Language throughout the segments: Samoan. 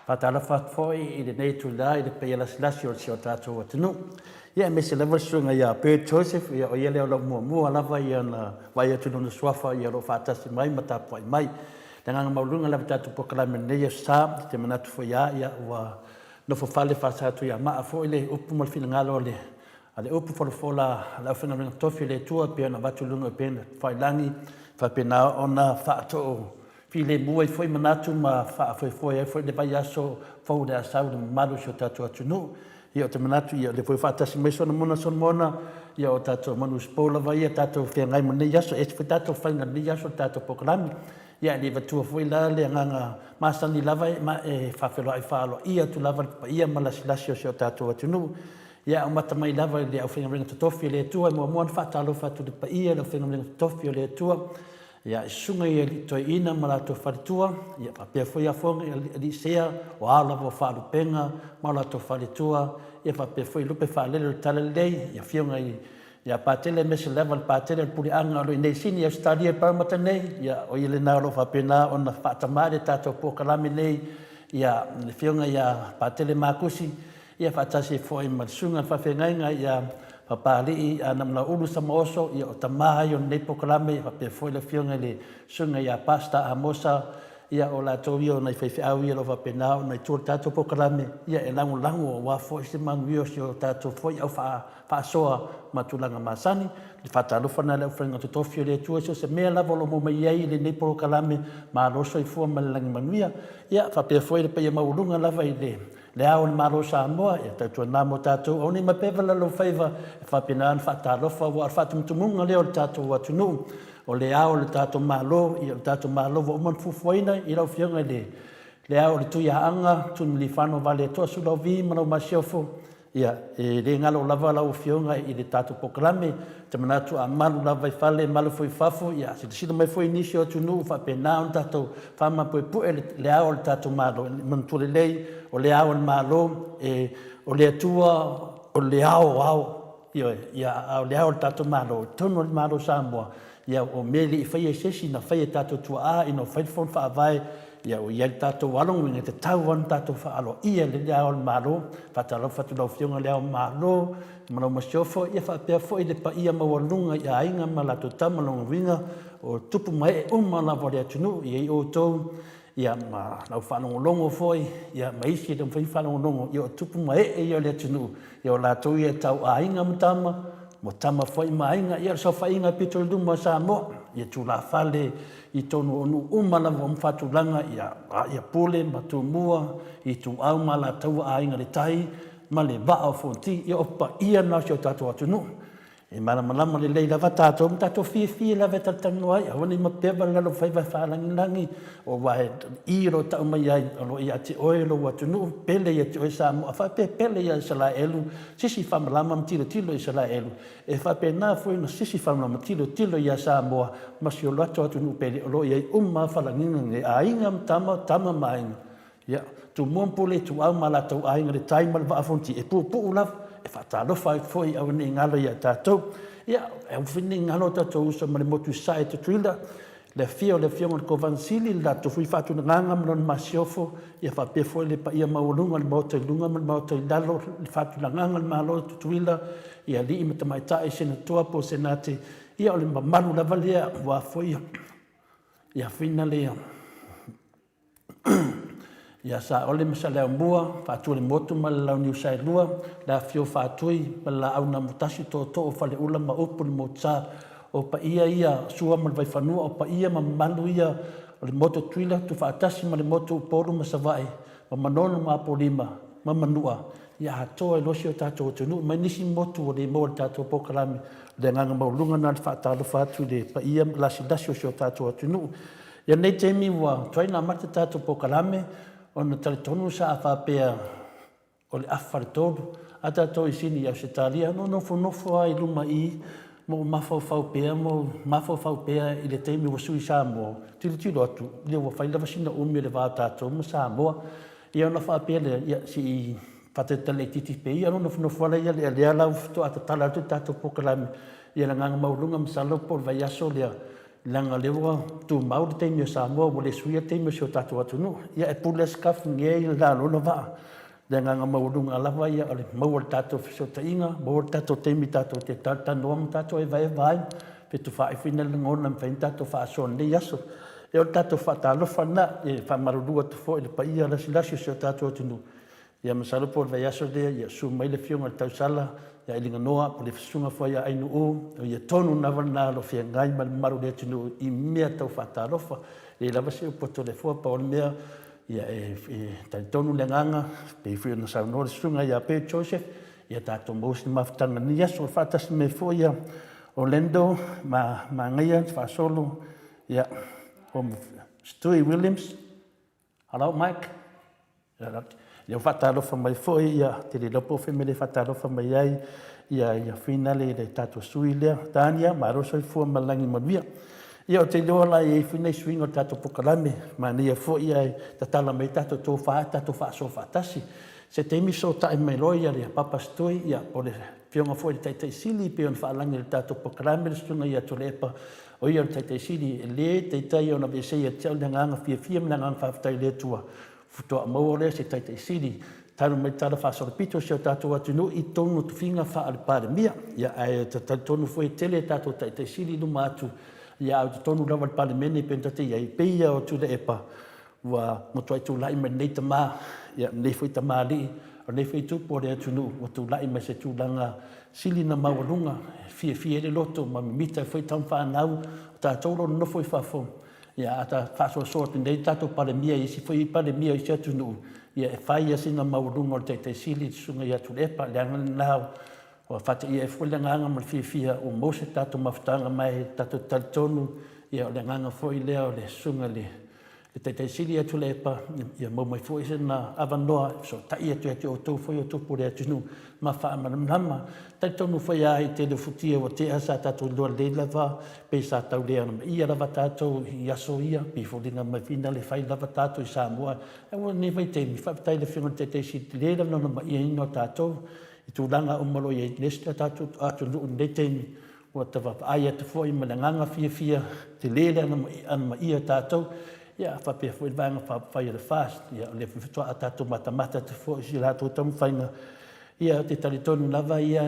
Faatalofa atu foi i lenei itula i le paia lasilasi o si o tatou atunuu. Ia aemaise lava le susuga ia Bert Joseph, ia o ia lea o lo o muamua lava ia ona vaai atu i lona suafa ia o lo o faatasi mai ma tapuai mai. Le agaga maualuga lava i le tatou polokalame i lenei aso Sa, ou te manatu foi lava ia ua nofo fale faasatuiamaa foi le upu ma le finagalo a le A le upu folafola a le aufaigaluega totofi a le Atua e pei ona avatu i luga o upega tafailagi, faapena ona faatoo filemu ai foi manatu ma faafoefoe ai foi le vaiaso fou o le a sau i le mamalu o si o tatou atunuu. Ia ou te manatu, ia o lea foi ua faatasi mai Solomona Solomona, ia o tatou manuspo lava ia tatou feagai ma lenei aso. E ese foi tatou faiga i lenei aso i le tatou polokalame. Ia ae le avatua foi la le agaga masani lava e faafeiloai faaaloaia atu lava i le paia ma lasilasi o si o tatou atunuu. Ia amata mai lava i le aufaigaluega totofi a le Atua, e muamua ona faatalofa atu i le paia i le aufaigaluega totofi a le Atua, ia i susuga i alii toeaina ma latou faletua, ia faapea foi Afoga i alii sea, o ao lava o faalupega ma o latou faletua, ia faapea foi lupe faalele o le Talalelei, i afioga i ia Patele aemaise lava le Patele o le Puleaga o lo o i inei i Sini, Ausetalia i le Paramata nei, ia o ia lena o lo o faapena ona faatama le tatou polokalame nei, ia le afioga ia Patele Makusi, Ia faatasi ai foi ma le susuga i le faafeagaiga ia Papalii Namulauulu Samaoso, ia o tama ia o lenei polokalame, ia faapea foi le afioga i le susuga ia Pastor Amosa, ia o latou ia o nai faifeau ia o lo o faapena ona i tua o le tatou polokalame, ia e lagolago aua foi se manuia o si o tatou foi au faasoa ma tulaga masani. Le faatalofa lena i le aufaiga totofi a le Atua i so o se mea lava o lo o maua mai ai i lenei polokalame, malo le soifua ma le lagi manuia. Ia faapea foi le paia maualuga lava i le Le Ao o le Malo o Samoa, ia tautuana mo tatou aua ne i mapeva laloufaiva e faapena ona faatalofa aua o le faatumutumuga lea o le tatou atunuu, o le Ao o le tatou Malo, ia o le tatou Malo ua uma ona fuafuaina i lau Afioga i le Le Ao o le Tuiaana, Tuimalealiifano Vaaletoa Sualauvi ma lau Masiofo, ia, e le galo lava lau Afioga i le tatou polokalame. Ou te manatu a malu lava i fale, malu foi i fafo, ia silasila mai foi nisi o atunuu faapena ona tatou faamapuepue le ao o le tatou Malo. E manatua lelei, o le ao o le Malo, e, o le Atua o le ao o ao, ioe, ia, a o le ao o le tatou Malo, i totonu o le Malo o Samoa, ia, o mea e le i faia e se isi, na faia e tatou tuaa ina ua fai le Fono Faavae, Ia, ua i ai le tatou alogo, e tatau lava ona tatou faaaloaia le Ao o le Malo. Faatalofa atu i lau Afioga i le Ao o le Malo ma lau Masiofo, ia faapea foi le paia maualuga i aiga ma latou tama, lona uiga o tupu ma ee uma lava o le atunuu, e i ai outou ia ma lau faalogologo foi ia ma isi e le mafai ona faalogologo, ia o tupu ma ee ia o le atunuu, ia o latou ia e tau aiga ma tama, o tama foi ma aiga, ia o le saofaiga pito i luma o Samoa, ia tulafale i totonu o nuu uma lava ua faatulaga ia, ia Pule ma Tumua, Ituau ma Alataua, Aiga i le Tai ma le Vaa o Fonoti. Ia o paia na o si o tatou atunuu. E malamalama lelei lava tatou ma tatou fiafia lava e talatalanoa ai, aua ne i mapeva le lalofaiva e faalagilagi, aua e i o lo o tau mai ai, o lo o ia te oe lou atunuu, pele ia te oe Samoa, a faapea e pele ia Isaraelu, sisi faamalama ma tilotilo Isaraelu, E faapena foi ona sisi faamalama tilotilo ia Samoa ma si o latou atunuu pele o lo o i ai uma lava falagiga nei, aiga ma tama, tama ma aiga. Ia, Tumua ma Pule, Ituau ma latou aiga, le tai ma le vaa fonoti, e puupuu lava, e faatalofa atu foi aua ne i galo ia tatou. Ia, aua foi ne i galo o tatou uso ma le motu i Sasae i Tutuila, le afio o le Afioga i le Kovana Sili, le latou foi faatulagaga ma lona masiofo, ia faapea foi le paia maualuga o le Maota i luga ma le Maota i lalo, le faatulagaga o le Malo o Tutuila, i alii ma tamaitai, Senatoa po o Senate, ia o le mamalu lava lea aua foi ia Fina lea. Ia Saole ma Saleaaumua, Faatuiolemotu ma le Launiu Saelua, le Afifio o Faatui ma le Laau na Amotasi, Tootoo o Faleula ma Upu i le Motusa. O paia ia o Sua ma le Vaifanua, o paia ma mamalu ia o le Motu o Tutuila, Tufaatasi ma le Motu o Upolu ma Savaii, ma Manono ma Apolima ma Manua, ia atoa ai loa si o tatou atunuu mai nisi motu ua le maua i le tatou polokalame. O le agaga maualuga lena o le faatalofa atu i le paia lasilasi o si o tatou atunuu. I lenei taimi ua tuai ona amata tatou polokalame ona talitonu sa faapea o le afa le tolu a tatou i Sini i Ausetalia na ou nofonofo lava i luma i i ma ou mafaufau pea ma ou mafaufau pea i le taimi ua sui Samoa tilotilo atu ia ua fai lava sina umi o le va o tatou ma Samoa ia ona faapea lea ia se i faatalitali laitiiti pea ia ona nofonofo lava lea ia lea la faatoa tatala atu le tatou polokalame ia le agaga maualuga masalo po o le vaiaso lea. Leaga o lea ua tumau le taimi o Samoa ua le suia le taimi o si o tatou atunuu. Ia e pule lava Sikafu i le la o lona vaa. O le agaga maualuga lava ia o le maua o le tatou fesootaiga, maua le tatou taimi tatou te talatalanoa ma tatou evaeva ai, fetufaai foi nai lagona e mafai ona tatou faasoa i lenei aso. Ia o le tatou faatalofa lena, e faamalulu atu foi i le paia lasilasi o si o tatou atunuu, ia masalo po o le vaiaso lea ia susu mai le Afioga i le Tausala ia Ailigaenoa po o le Susuga foi ia Ainuu, o ia tonu lava lena o lo o feagai ma le mamalu o le atunuu i mea tau faatalofa. E leai lava se upu a Toleafoa, pau o le mea ia e talitonu le agaga pei foi ona saunoa le Susuga ia Pei Joseph, ia tatou maua se mafutaga i lenei aso. Faatasi mai foi ia Orlando Magaia Faasolo ia Stewart Williams. Hello Mike. Ia ua faatalofa mai foi ia te le iloa po o fea le mea le faatalofa mai ai ia ia finale i le tatou sui lea. Tania, malo soifua ma le lagi manuia. Ia ou te iloa la e i ai foi nai suiga o le tatou polokalame, manaia foi ae tatala mai tatou tofa ae tatou faasoa faatasi. Se taimi fesootai mai loa ia le Papa Stui ia po o le Afioga foi i le Taitai Sili pei ona faalagi i le tatou polokalame le Susuga ia Tuilaepa O ia o le Taitai Sili, e le taitai ona aveesea ia te au le agaga fiafia ma le agaga faafetai i le Atua, faatoa maua lea o se Taitai Sili talu mai le Tala Faasolopito o si o tatou atunuu i totonu o tofiga faale-Palemia. Ia, ae ou te talitonu foi e tele a tatou Taitai Sili i luma atu, ia a o totonu lava o le Palemene pei ona ta te i ai, e pei lava o Tuilaepa, Ua matuai tulai mai lenei tama, ia, lenei foi tamalii, o lenei foi tupu o le atunuu, ua tulai mai se tulaga sili ona maualuga, e fiafia ai le loto ma mimita ai foi tamafanau, o tatou o lo o nonofo i fafo. Ia, a ta faasoasoa atu nei le tatou Palemia i isi foi Palemia o isi atunuu, ia e fai lava sina maualuga o le Taitai Sili, le Susuga ia Tuilaepa. O le aga lena ua faateia ai foi le agaga ma le fiafia ua maua se tatou mafutaga, ma e tatou te talitonu, ia o le agaga foi lea o le Susuga i le Le Taitai Sili atu Tuilaepa, ia maua mai foi sina avanoa e fesootai atu ia te outou foi o tupu o le atunuu ma faamalamalama. E talitonu foi lava i tele o futia ua tea sa tatou iloa lelei lava pei sa tau le amanaia lava tatou i aso ia, pei e foliga mai foi na le fai lava tatou i Samoa. Ae ua lenei vaitaimi, faafetai i le Afioga i le Taitai Sili i le tele lava o le amanaia o tatou i tulaga uma o lo o i ai le isi tatou atunuu i lenei taimi. Ua ta vaavaai atu foi ma le agaga fiafia, tele le anomaia o tatou, ia faapea foi le Vaega Faaupufai a le FAST, ia o lea foi faatoa tatou matamata atu foi i si latou taumafaiga. Ia ou te talitonu lava ia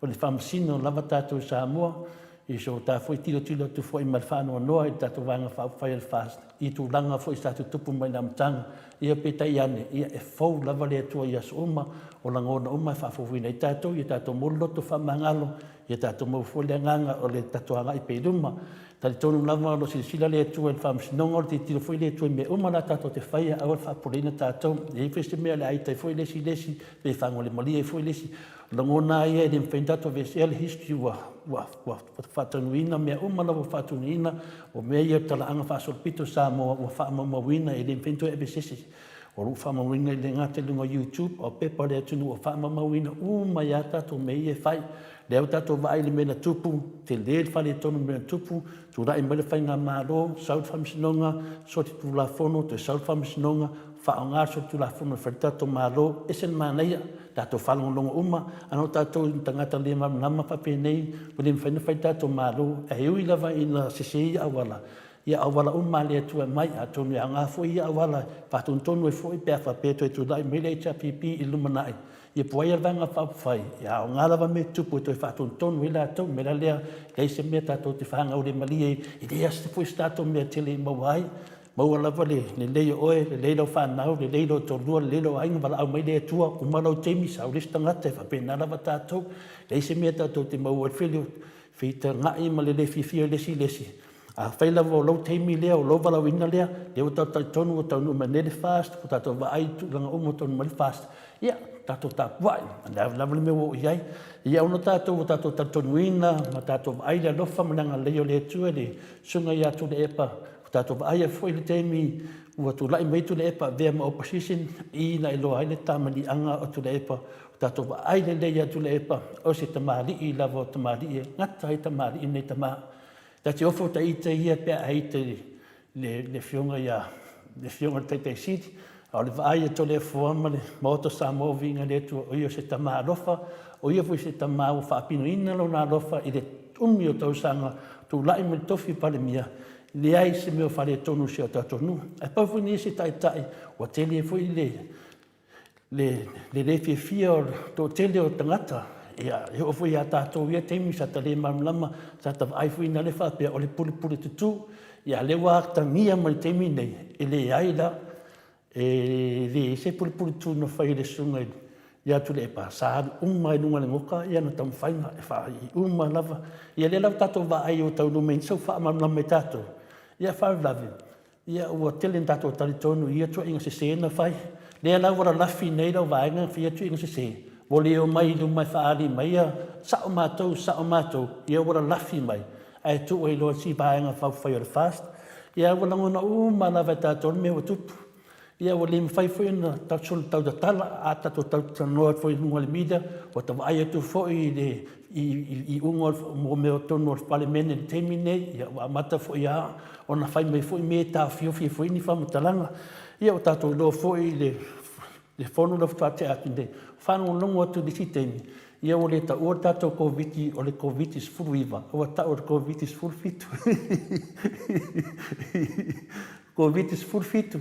o le faamasino lava tatou i Samoa, i so ta foi tilotilo atu foi ma le faanoanoa i le tatou Vaega Faaupufai a le FAST i tulaga foi sa tutupu mai i le amataga. Ia peitai ane, ia e fou lava le Atua i aso uma, o lagona uma e faafouina ai tatou, ia tatou maua le loto faamagalo, ia tatou maua foi le agaga o le tatou agai pea i luma. E talitonu lava o lo o silasila le Atua i le faamasinoga, o le tilotilo foi le Atua i mea uma la tatou te faia, aua le faapopoleina tatou. E i ai foi se mea o le a ita ai foi le isi i le isi, pe faagolemalie ai foi le isi. O lagona lava ia e le mafai ona tatou aveesea le history ua, ua, ua faataunuuina mea uma lava ua faataunuuina, o mea ia o talaaga faasolopito o Samoa ua faamaumauina, e le mafai ona toe aveese se O lou faamauina e le gata i luga o YouTube, a o pepa a le atunuu ua faamaumauina uma ai lava tatou mea ia e fai. O lea ua tatou vaai i le mea na tupu, tele le faaletonu i le mea na tupu, tulai mai le faigamalo, sau le faamasinoga, solitulafono, toe sau le faamasinoga, faaaoga le solitulafono e fai ai le tatou Malo. E ese le manaia, tatou faalogologo uma, ana o tatou o tagata le malamalama faapenei, ua le mafai ona fai le tatou Malo. Ae ui lava ina sese ia auala, Ia auala uma a le Atua e aumai, atonu e aoga foi ia auala e faatonutonu ai foi pe a faapea e toe tulai mai le HRPP i le lumanai, ia po o ai lava le Vaega Faaupufai, ia aoga lava mea tutupu e toe faatonutonu ai latou. O le mea la lea, e leai se mea tatou te fagaulemalie ai, e leai lava foi se tatou mea tele e maua ai. Maua lava le lelei o oe, lelei lau fanau, lelei lou toalua, lelei lou aiga, valaau mai le Atua, uma lou taimi, sau le isi tagata, e faapena lava tatou. E leai se mea tatou te maua ai le feitagai ma le le fiafia o le isi i le isi. Afai lava o lou taimi lea, o lou valaauina lea, lea ua tatou talitonu ua taunuu mai nei le FAST, ua tatou vaai i tulaga uma ua taunuu mai le FAST, ia, tatou tapuai, o le a lava le mea ua oo i ai. Ia ona tatou ua tatou talitonuina ma tatou vaai i le alofa ma le agalelei o le Atua i le Susuga ia Tuilaepa, ua tatou vaaia foi le taimi ua tulai mai Tuilaepa avea ma opposition, i na iloa ai le tamaliiaga o Tuilaepa, ua tatou vaai lelei ia Tuilaepa, o se tamalii lava o tamalii e gata ai tamalii nei tama. Ta te ofo ta ita ia pe a ita i le afioga ia le afioga i le Taitai Sili, a o le vaai a Toleafoa ma le Maota o Samoa o viiga i le Atua, o ia o se tama alofa, o ia foi se tama ua faapinoina lona alofa i le umi o tausaga. tulai mai le tofi Palemia, leai se mea o faaletonu i si o tatou nuu. Ae pau foi lenei o se taitai ua tele foi le le fiafia o le toatele o tagata. Ia, e oo foi ia tatou i ia taimi sa ta le malamalama, sa ta vaai foi na le faapea o le pulepule tutu. Ia a o lea ua atagia mai i le taimi lenei, e leai la, e leai se pulepule tutu na faia e le Susuga ia Tuilaepa, sa alu uma lava i luga o le goka ana taumafaiga e faaiuiu uma lava. Ia lea la ua tatou vaai ua taunuu mai ai sau faamalamalamaga ia tatou, a o le faalavelave ua tele ina tatou talitonu i ia tuuaiga sese na fai. Lea la ua lalafi nei lau vaega na faia tuuaiga sese, ua le omai i luma e faaali mai ia sao matou, sao matou, ia ua lalafi mai ae tuu ai loa i le isi Vaega Faaupufai o le FAST. Ia ua lagona uma lava e tatou le mea ua tupu. Ia ua le mafai foi ona soona tautatala, a tatou talatalanoa atu foi i luga o le media, ua ta vaai atu foi i le iuga o mea i totonu o le Palemene i le taimi lenei, ia ua amata foi lava ona fai mai foi mea e taofiofi ai foi ni faamatalaga. Ia ua tatou iloa foi i le fono lea faatoa tea atu nei, faalogologo atu i le isi taimi, ia ua le taua le tatou Koviti o le Koviti-19, ae ua tau o le Koviti-17. Koviti-17.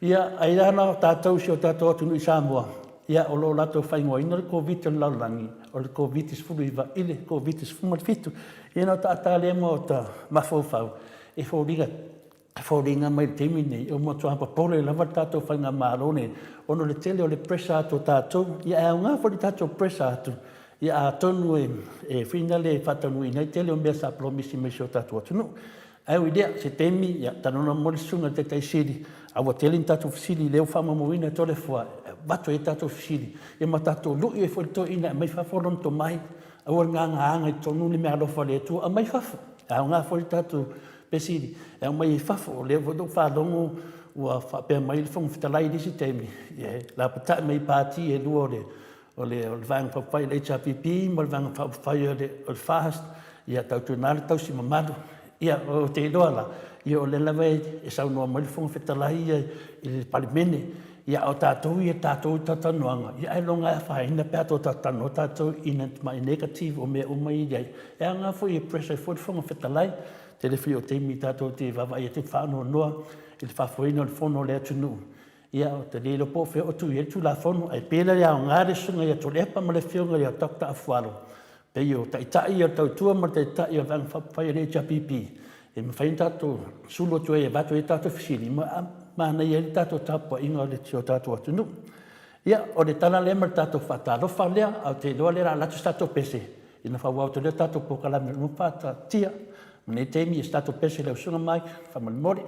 Ia, ai lava la o tatou i si o tatou atunuu i Samoa, ia o lo o latou faaigoaina le Koviti o le lalolagi o le Koviti-19 i le Koviti-17. Ia ona o ta lea ma ota mafaufau e foliga foliga mai i le taimi lenei ua matua popole lava le tatou faigamalo lenei ona o le tele o le pressure atu o tatou. Ia ae aoga foi le tatou pressure atu, ia atonu e faataunuuina ai le tele o mea sa polomisi mai i si o tatou atunuu. Ae ui i lea, se taimi talanoa mo le susuga i le Taitai Sili, a ua tele ni tatou fesili lea ua faamaumauina e Toleafoa e avatu ai tatou fesili, ia ma tatou lui ai foi le toeaina e aumai fafo lona tomai. Aua le gagaaga i totonu le meaalofa a le Atua, aumai fafo. E aoga foi le tatou fesili e aumai ai fafo. O lea foi na ou faalogo ua faapea mai le Fofoga Fetalai i le isi taimi, ia e lapatai mai i pati e lua o le Vaega Faaupufai o le HRPP ma le Vaega Faaupufai o le FAST, ia tautuana le tausi mamalu. Ia, ou te iloa la, ia o lea lava e saunoa mai le Fofoga Fetalai ia i le Palemene, ia a o tatou ia tatou talatalanoaga, ia ailoga e afaina pe a toe talatalanoa tatou i ni tamai negative o mea uma ia e i ai. E aoga foi e pressure ai foi le Fofoga Fetalai. Tele foi o taimi tatou te vaavaai atu faanoanoa i le faafoeina o le fono a le atunuu, ia ou te le iloa po o fea o tuu i ai le Tulafono, ae pei la e aoga le Susuga ia Tuilaepa ma le Afioga ia Dr. Afualo, pei o Taitai ia o le Tautua ma le Taitai o le Vaega Faaupufai a le HRPP, e mafai ona tatou sulu atu ai e avatu ai a tatou fesili ma manaia ai le tatou tapuaiga o si o tatou atunuu. Ia, o le tala lea ma le tatou faatalofa lea, ae ou te iloa o lea o le a alu atu se tatou pese, ona faaauau atu lea o le tatou polokalame ua faataatia. Ma lenei taimi, o se tatou pese i lau Susuga Mike, faamolemole.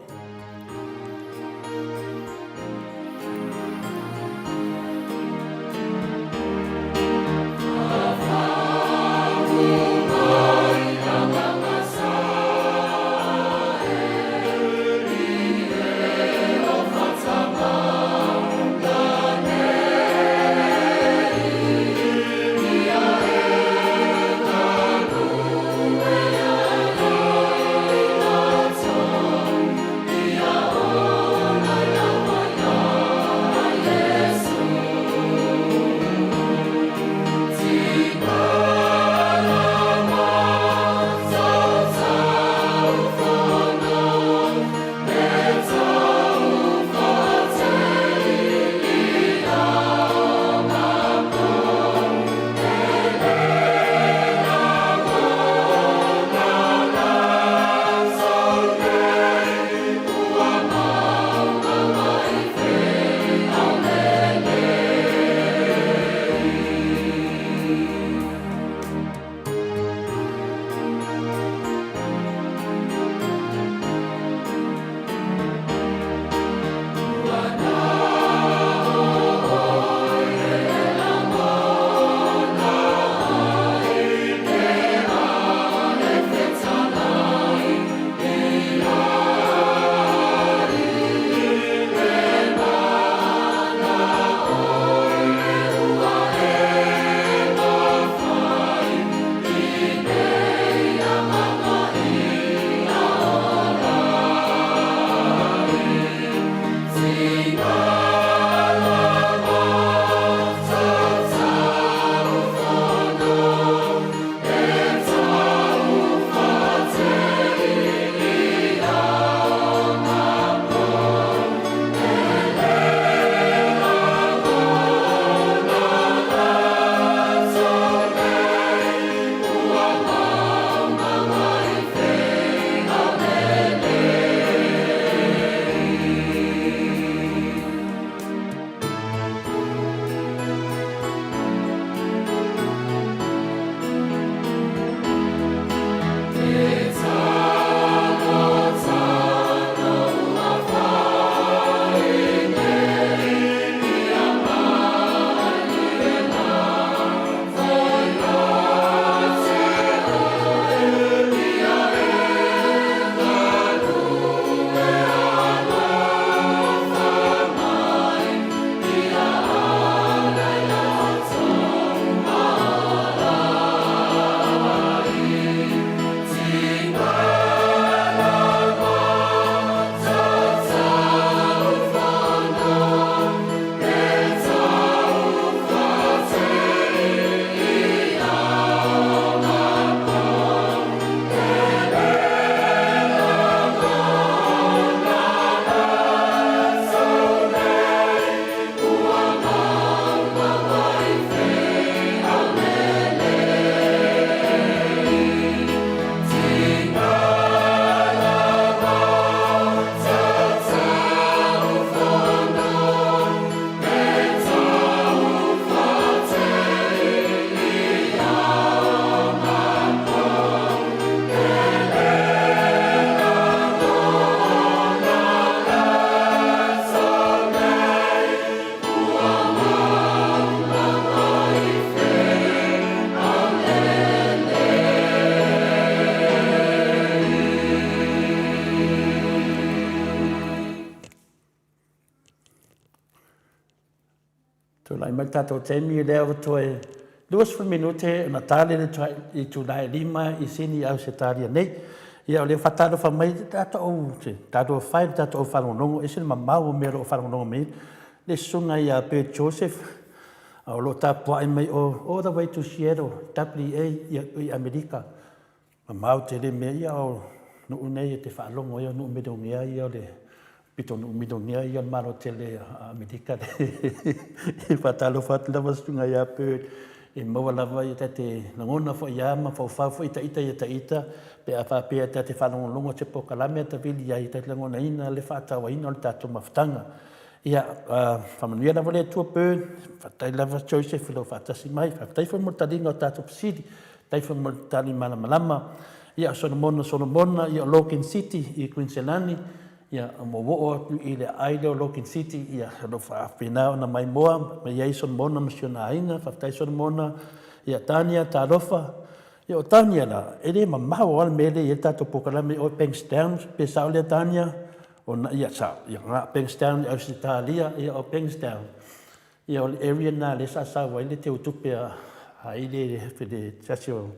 Tulai mai le tatou taimi lea ua toe 20 minute ona tali le itula e 5 i Sini i Ausetalia nei. Ia o lea ua faatalofa mai le tatou talofa e i le tatou au faalogologo, e ese le mamao o mea o lo o faalogologo mai ai le susuga ia Bert Joseph, o lo o tapuai mai o all the way to Seattle, WA i Amerika. Mamao tele mea ia, o nuu nei e te faalogo ai o nuu milionea ia, o le pitonuu milionea ia o le Malo tele a Amerika. E faatalofa atu lava susuga ia Bert, e maua lava ia ta te lagona foi lava ma faufau foi ita ia ita pe a faapea ta te faalogologo i se polokalame a tavili ai, ta te lagonaina le faatauaina o le tatou mafutaga. Ia, faamanuia lava le Atua Bert, faafetai lava Joseph i lou faatasi mai, faafetai foi mo le taliga o tatou fesili. Faafetai foi mo le tali malamalama. Ia, o Solomona Solomona, ia o Logan City i Kuiniselani, ia ua oo atu i le aai lea o Logan City, ia o lo o faapena ona maimoa mai ai Solomona ma si ona aiga. Faafetai Solomona. Ia Tania, talofa. Ia o Tania la, e le mamao lava le mea lea e i ai le tatou polokalame i o i Bankstown, pe sao lea Tania? Ona, ia sao, ia na o Bankstown i Ausetalia, ia o Bankstown, Ia o le area lena lea sa sau ai le teutupe a ai le le tasi o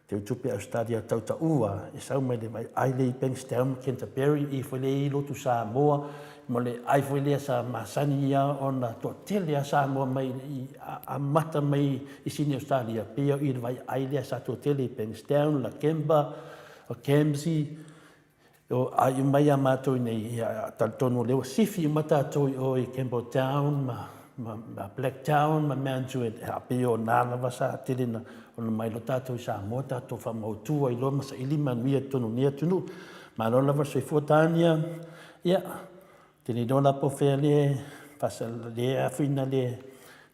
teutupe Ausetalia tautaua e sau mai le ai lea i Bankstown ma Canterbury i foi lea i lotu Samoa ma le ai foi lea sa masani ia ona toatele a Samoa mai i amata mai i Sini Ausetalia pei o i le vai ai lea sa toatele i Bankstown, Lakemba, o Kempsey. O ai uma ia matou i nei, ia, talitonu o lea ua sifi uma tatou i o i Campbelltown ma, ma, ma Blacktown ma Mount Druitt, a pei o nā lava sa tele na ona mai loa tatou i Samoa, tatou faamautu ai loa ma saili manuia i totonu o nei atunuu. Malo lava le soifua Tania, ia, ou te le iloa la po o fea le le afuina le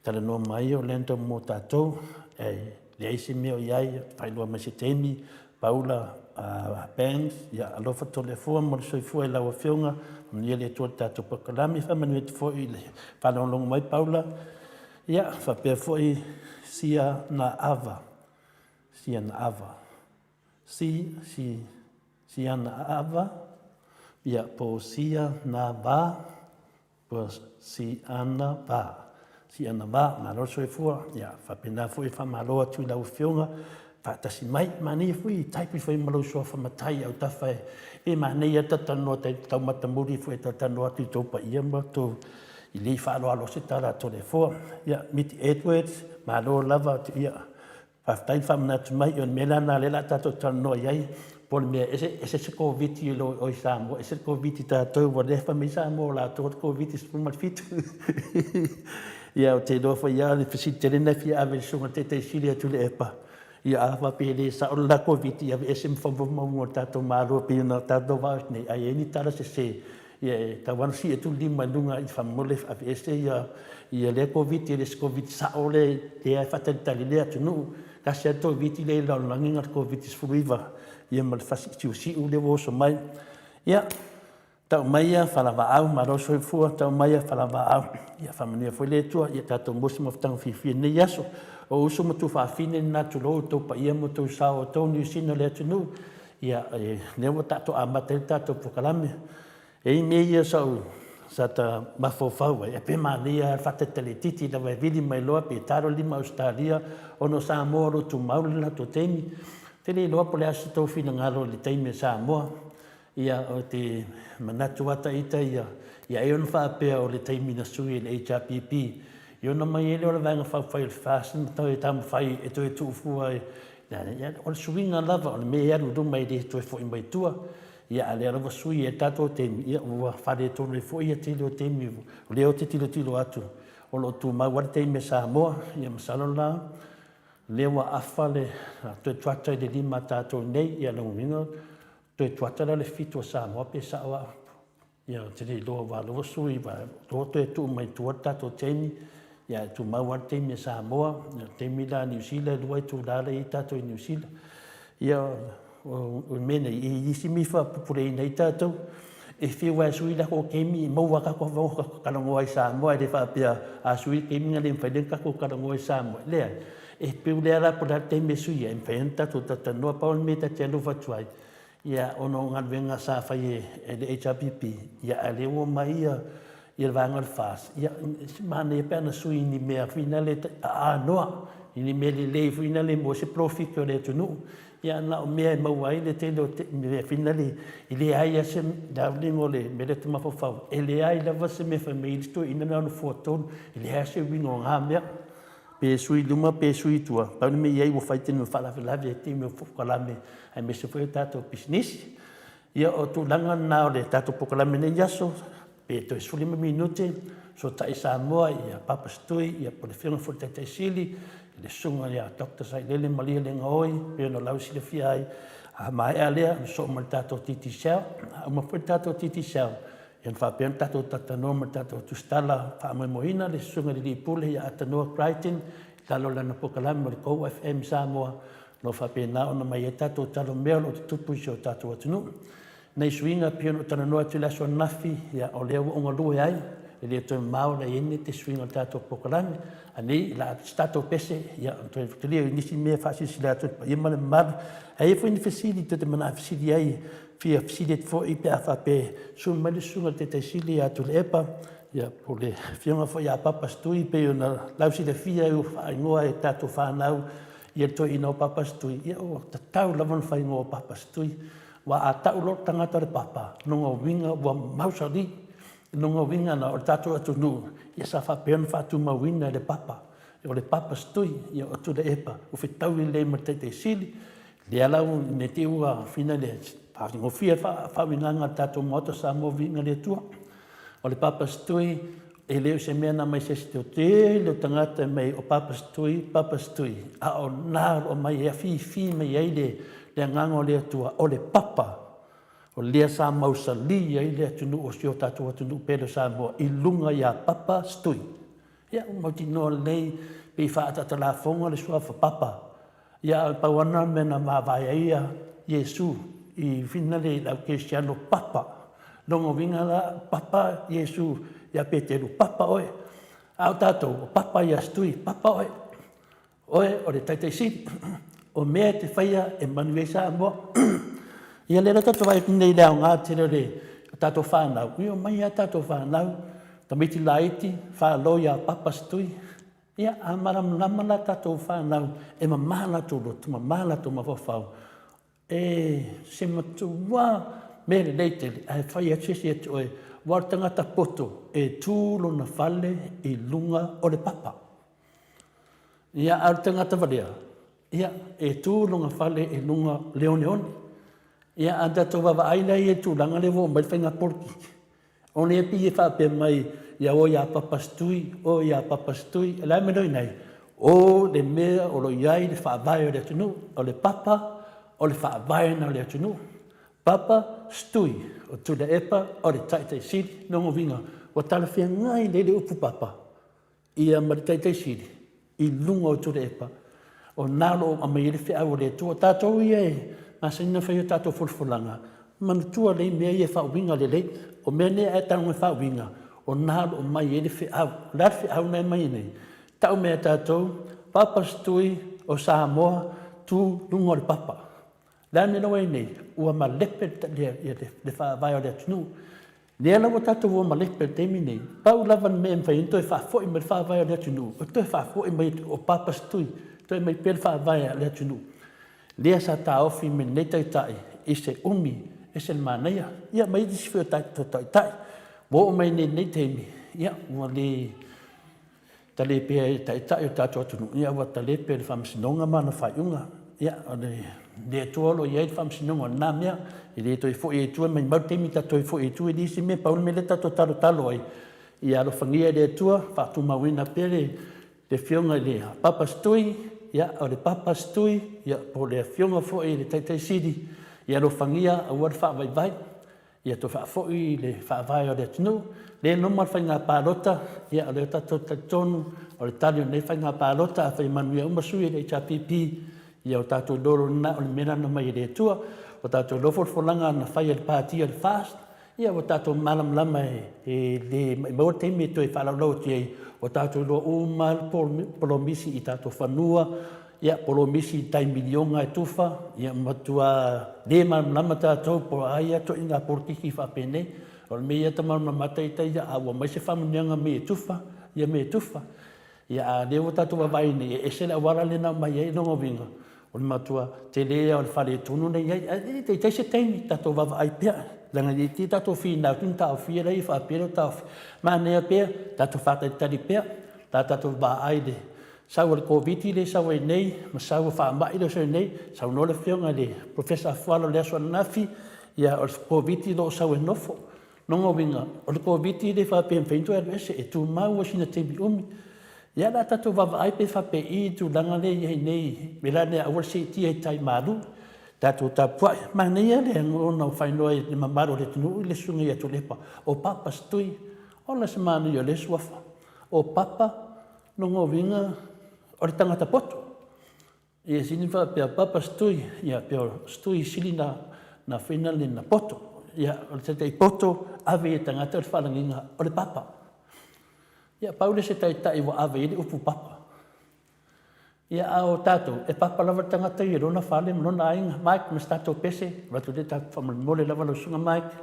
talanoa mai o Orlando mo tatou, ae leai se mea o i ai, faailoa mai se taimi, Paula Banks, ia alofa Toleafoa mo le soifua i lau Afioga, manuia le Atua i le tatou polokalame, faamanuia atu foi i le faalogologo mai Paula, ia faapea foi Sia na Ava, Sia na Ava, Si, Si, Sia na Ava, ia po o Sia na Va, Ua siana va. Siana va, malo le soifua. Ia, faapena foi e faamalo atu i lau Afioga, faatasi mai. Manaia foi i type ifo ai ma lou suafa matai i autafa e, e manaia lava le talatalanoa tau matamuli foi e talatalanoa atu i tou paia ma tou i le i faaaloalo se tala a Toleafoa. Ia, Miti Edwards, malo lava, ia, Faafetai le faamanatu mai, o le mea la lena lea o le a tatou talanoa i ai, po o le mea ese, ese se Koviti i lo i Samoa, ese le Koviti tatou, ua le fai mai Samoa o latou le Koviti 17. Ia, ou te iloa foi lava o le fesili tele lena e fia ave i le Susuga i le Taitai Sili ia Tuilaepa, ia a faapea e le sao le la Koviti, ia aveese ma faamaumauga a le tatou Malo pei ona tatou vaai atu nei, a i ai ni tala sese, Ia e tatau lava ona sii atu le lima i luga i faamolemole aveese ia ia lea Koviti e le o se Koviti sao lea lea e faatalitali ai le atunuu. Tasi lava le Koviti lea i le lalolagi na o le Koviti 19 ia ma le fasi siusiu lea ua oso mai. Ia tau mai ia falavaau malo le soifua, tau mai ia falavaau ia faamanuia foi le Atua ia tatou maua se mafutaga fiafia i lenei aso. O uso ma tuafafine lena tulou outou paia ma outou sao o outou Niu Sila o le atunuu. Ia, lea ua tatou amata ai le tatou polokalame. E i ai mea ia sa ou sa ta mafaufau ai, pe manaia lava le faatalitali itiiti lava e vili mai loa pe ta loa le lima Ausetalia ona o Samoa o lo o tumau le latou taimi. Ou te le iloa po o le a se tou finagalo i le taimi a Samoa. Ia, ou te manatu lava ita ia, ia ai ona faapea o le taimi na sui e le HRPP, ia ona omai ai lea o le Vaega Faaupufai o le FAST ma toe taumafai e toe tuufua O le suiga lava o le mea e alu i luma e le toe foi mai tua. Ia a o lea lava ua sui ai le tatou taimi, ia ua faaletonu ai foi le tele o taimi o lea ou te tilotilo atu o lo o tumau lava le taimi a Samoa. Ia masalo la o lea ua afa le toe kuata i le 5 a tatou nei, ia o lona uiga toe kuata la le 7 a Samoa pe sao au. Ia, ou te le iloa aua o lea ua sui, aua o lea ua toe tuu mai tua le tatou taimi, ia ae tumau lava le taimi a Samoa. O le taimi la a Niu Sila e lua itula la e i ai tatou i Niu Sila. Ia, o le mea nei, e i ai isi mea e faapupuleina ai tatou. E fiu lava e sui le latou taimi, e maua lava tatou avanoa tatou te talanoa ai i Samoa, e le faapea a sui le taimi ona le mafai lea ona tatou talanoa i Samoa. E leai. E pei o lea la po o le a le taimi e sui ai, e mafai ona tatou talatalanoa. Pau le mea ta te alofa atu ai, Ia, ona o galuega sa fai e le HRPP, ia a o lea ua omai ia Ia le vaega o le FAST, ia se manaia pe ana sui i ni mea foi na le aanoa, i ni mea lelei foi na le maua ai se polofiti o le atunuu. Ia na o mea e maua ai le tele o mea foi na le e leai lava se le auiliiliga o le mea lea ou te mafaufau ai, e leai lava se mea e fai mai ai le isi toeaina na o Nofoa 3, e leai lava se uiga o na mea. Pe sui i luma pe sui i tua, pau le mea e i ai ua fai taimi o faalavelave, taimi o polokalame aemaise foi o tatou pisinisi. Ia o tulaga na o le tatou polokalame i lenei aso, pe toe 15 minute, Fesootai Samoa ia Papa Setui ia po o le Afioga foi i le Taitai Sili, le Susuga ia Dr. Sailele Malielegaoi pei ona lausilafia ai. A maea lea ona sosoo ma le tatou Digicel. A uma foi le tatou Digicel, ia ona faapea ona tatou talatalanoa ma le tatou tusitala faamoemoeina le Susuga i le Alii Pule ia Atanua Crichton i lalo o lana polokalame o le Go FM Samoa, o lo o faapena ona aumai ai tatou tala o mea o lo o tutupu i si o tatou atunuu. Nai suiga pei ona ou talanoa atu i le aso ananafi, ia, o lea ua ou galue ai, e le toe mamao la i ai ni suiga o le tatou polokalame. A nei, o le a se tatou pese, ia, ona toe tuli ai o nisi mea e faasilasila atu i le paia ma le mamalu. A i ai foi ni fesili tou te manao e fesili ai, e fia fesili atu foi pe a faapea e susu mai le Susuga i le Taitai Sili ia Tuilaepa, ia, po o le Afioga foi ia Papa Setui pei ona lausilafia ua faaigoa e tatou fanau ia le toeaina o Papa Setui, ia ua tatau lava ona faaigoa o Papa Setui. Aua a tau loa le tagata o le papa, lona uiga ua mausali. O lona uiga la, o le tatou atunuu, ia sa faapea ona faatumauina e le papa. O le Papa Setui, ia o Tuilaepa, ua fetaui lelei ma le Taitai Sili, lea la ua, ne i te i ua faigofie le faauigaga a le tatou Maota o Samoa, viiga i le Atua. O le Papa Setui, e le o se mea na aumai se isi, o le toatele o tagata e aumai o Papa Setui, Papa Setui, a o lena o lo o aumai e afifi mai ai le Agaga o le Atua, o le Papa, o lea sa mausali ai le atunuu o si o tatou atunuu pele o Samoa i luga ia Papa Setui. Ia, ua mautinoa lelei, pei e faaataatalafoga le suafa Papa, Ia, ae pau lava lena o le mea na mavae ai Iesu i finale i le au kerisiano, papa. Lona uiga la, papa Iesu ia Peteru, papa oe. A o tatou, ua papa ia Setui, papa oe. Oe o le Taitai Sili. O mea e te faia e manuia ai Samoa. Ia lea la tatou te vaai atu nei i le aoga tele o le tatou fanau, ia omai lava tatou fanau, tamaiti laiti, falo ia papa Setui. Ia, a malamalama la tatou fanau, e mama latou loto, mama latou mafaufau, e se matua mea lelei tele, ae fai atu se isi ia te oe, aua o le tagata poto e tu lona fale i luga o le papa. Ia, a o le tagata valea, ia, e tu lona fale i luga o le oneone. Ia, a tatou vaavaai la i le tulaga lea ua oo mai le faiga polokiki, O lea pei e faapea mai ia o ia Papa Setui, o ia Papa Setui. O le a le mea lea o i ai? O le mea o lo o i ai le faavae o le atunuu, o le Papa o le faavae lena o le atunuu. Papa Setui, o Tuilaepa o le Taitai Sili. Lona uiga, ua talafeagai lelei le upu Papa ia ma le Taitai Sili i luga o Tuilaepa, o na o lo o aumai ai le feau a le Atua. O tatou ia e masani ona fai a tatou folafolaga, manatua lelei mea ia e faauiga lelei. O mea nei a e tago e faauiga, o na o lo o aumai ai le feau. O le a le feau lena e aumai ai nei? Tau mai e tatou, Papa Setui o Samoa, tu luga o le papa. O le a le mea la ua i ai nei? Ua malepe le faavae o le atunuu. Lea la ua tatou ua malepe i le taimi lenei, pau lava le mea e mafai ai ona toe faafoi mai le faavae o le atunuu, o le toe faafoi mai o Papa Setui, toe aumai pea le faavae a le atunuu. Lea sa taofi mai lenei Taitai i se umi e ese le manaia. Ia ma isi foi o tatou Taitai. Ua oo mai nei i lenei taimi, ia ua le tale pea e Taitai o le tatou atunuu, ia ua tale pea e le Faamasinoga ma ana faaiuga. Ia, o le Atua o lo o i ai le faamasinoga o lena mea, e le toe foi ai i tua, maumau le taimi ta toe foi ai i tua, e leai se mea, pau le mea lea tatou te talotalo ai, ia alofagia e le Atua, faatumauina pea le Afioga i le Papa Setui, ia, o le Papa Setui, ia, po o le Afioga foi i le Taitai Sili, ia alofagia aua le faavaivai. Ia toe faafoi le faavae o le atunuu. Lea e loma le faiga palota, ia o lea tatou te talitonu o le tali o lenei faiga palota, afai e manuia uma sui o le HRPP, ia o tatou iloa loa lena o le mea lena na aumai e le Atua. Ua tatou iloa folafolaga na fai e le Pati o le FAST, ia ua tatou malamalama e le maumau le taimi e toe faalaulau atu i ai, ua tatou iloa uma lava le polomisi i tatou fanua, Ia, polomisi i tai miliona e tufa, ia matua le malamalama tatou po o a ia ituaiga polokiki faapenei. O le mea ia ta malamalama lava ita ia, a ua aumai se faamanuiaga mai e tufa, ia mea e tufa. Ia a o lea ua tatou vaavaai nei, e ese le auala lea na aumai ai, o lona uiga, o le matua tele lava o le faaletonu lea e i ai. Ae se i i ai se taimi tatou vaavaai pea, leaga ne i te i ua tatou finau ona taofia lea faapea ua taofi. Manaia pea le tatou faatalitali pea pe a tatou vaai i le sau o le Koviti-19 lea e sau ai nei ma sau o faamai lea e sau ai nei, saunoa le Afioga i le Polofesa Afualo i le aso ananafi, ia o le Koviti-19 o lo o sau e nofo. O lona uiga, o le Koviti-19 e le faapea e mafai ona toe alu ese, e tumau lava sina taimi umi. Ia o le a tatou vaavaai pe faapei le tulaga lea e i ai nei i le mea la lea aua le siitia i tai malu, tatou tapuai. Manaia le faaigoa e le mamalu o le atunuu le Susuga ia Tuilaepa o Papa Satui. Ola se manaia o lea suafa, o Papa o lona uiga o le tagata poto. Ia sili ona faapea Papa Satui, ia pei o Satui e sili ona poto. Ia o le taitai poto, ave i ai e tagata le faalagiga o le Papa. Ia pau lea o se taitai ua ave i ai le upu Papa. Ia a o tatou, e papa lava le tagata ia i lona fale ma lona aiga. Mike ma se tatou pese avatu lea faamolemole lava lau Susuga Mike.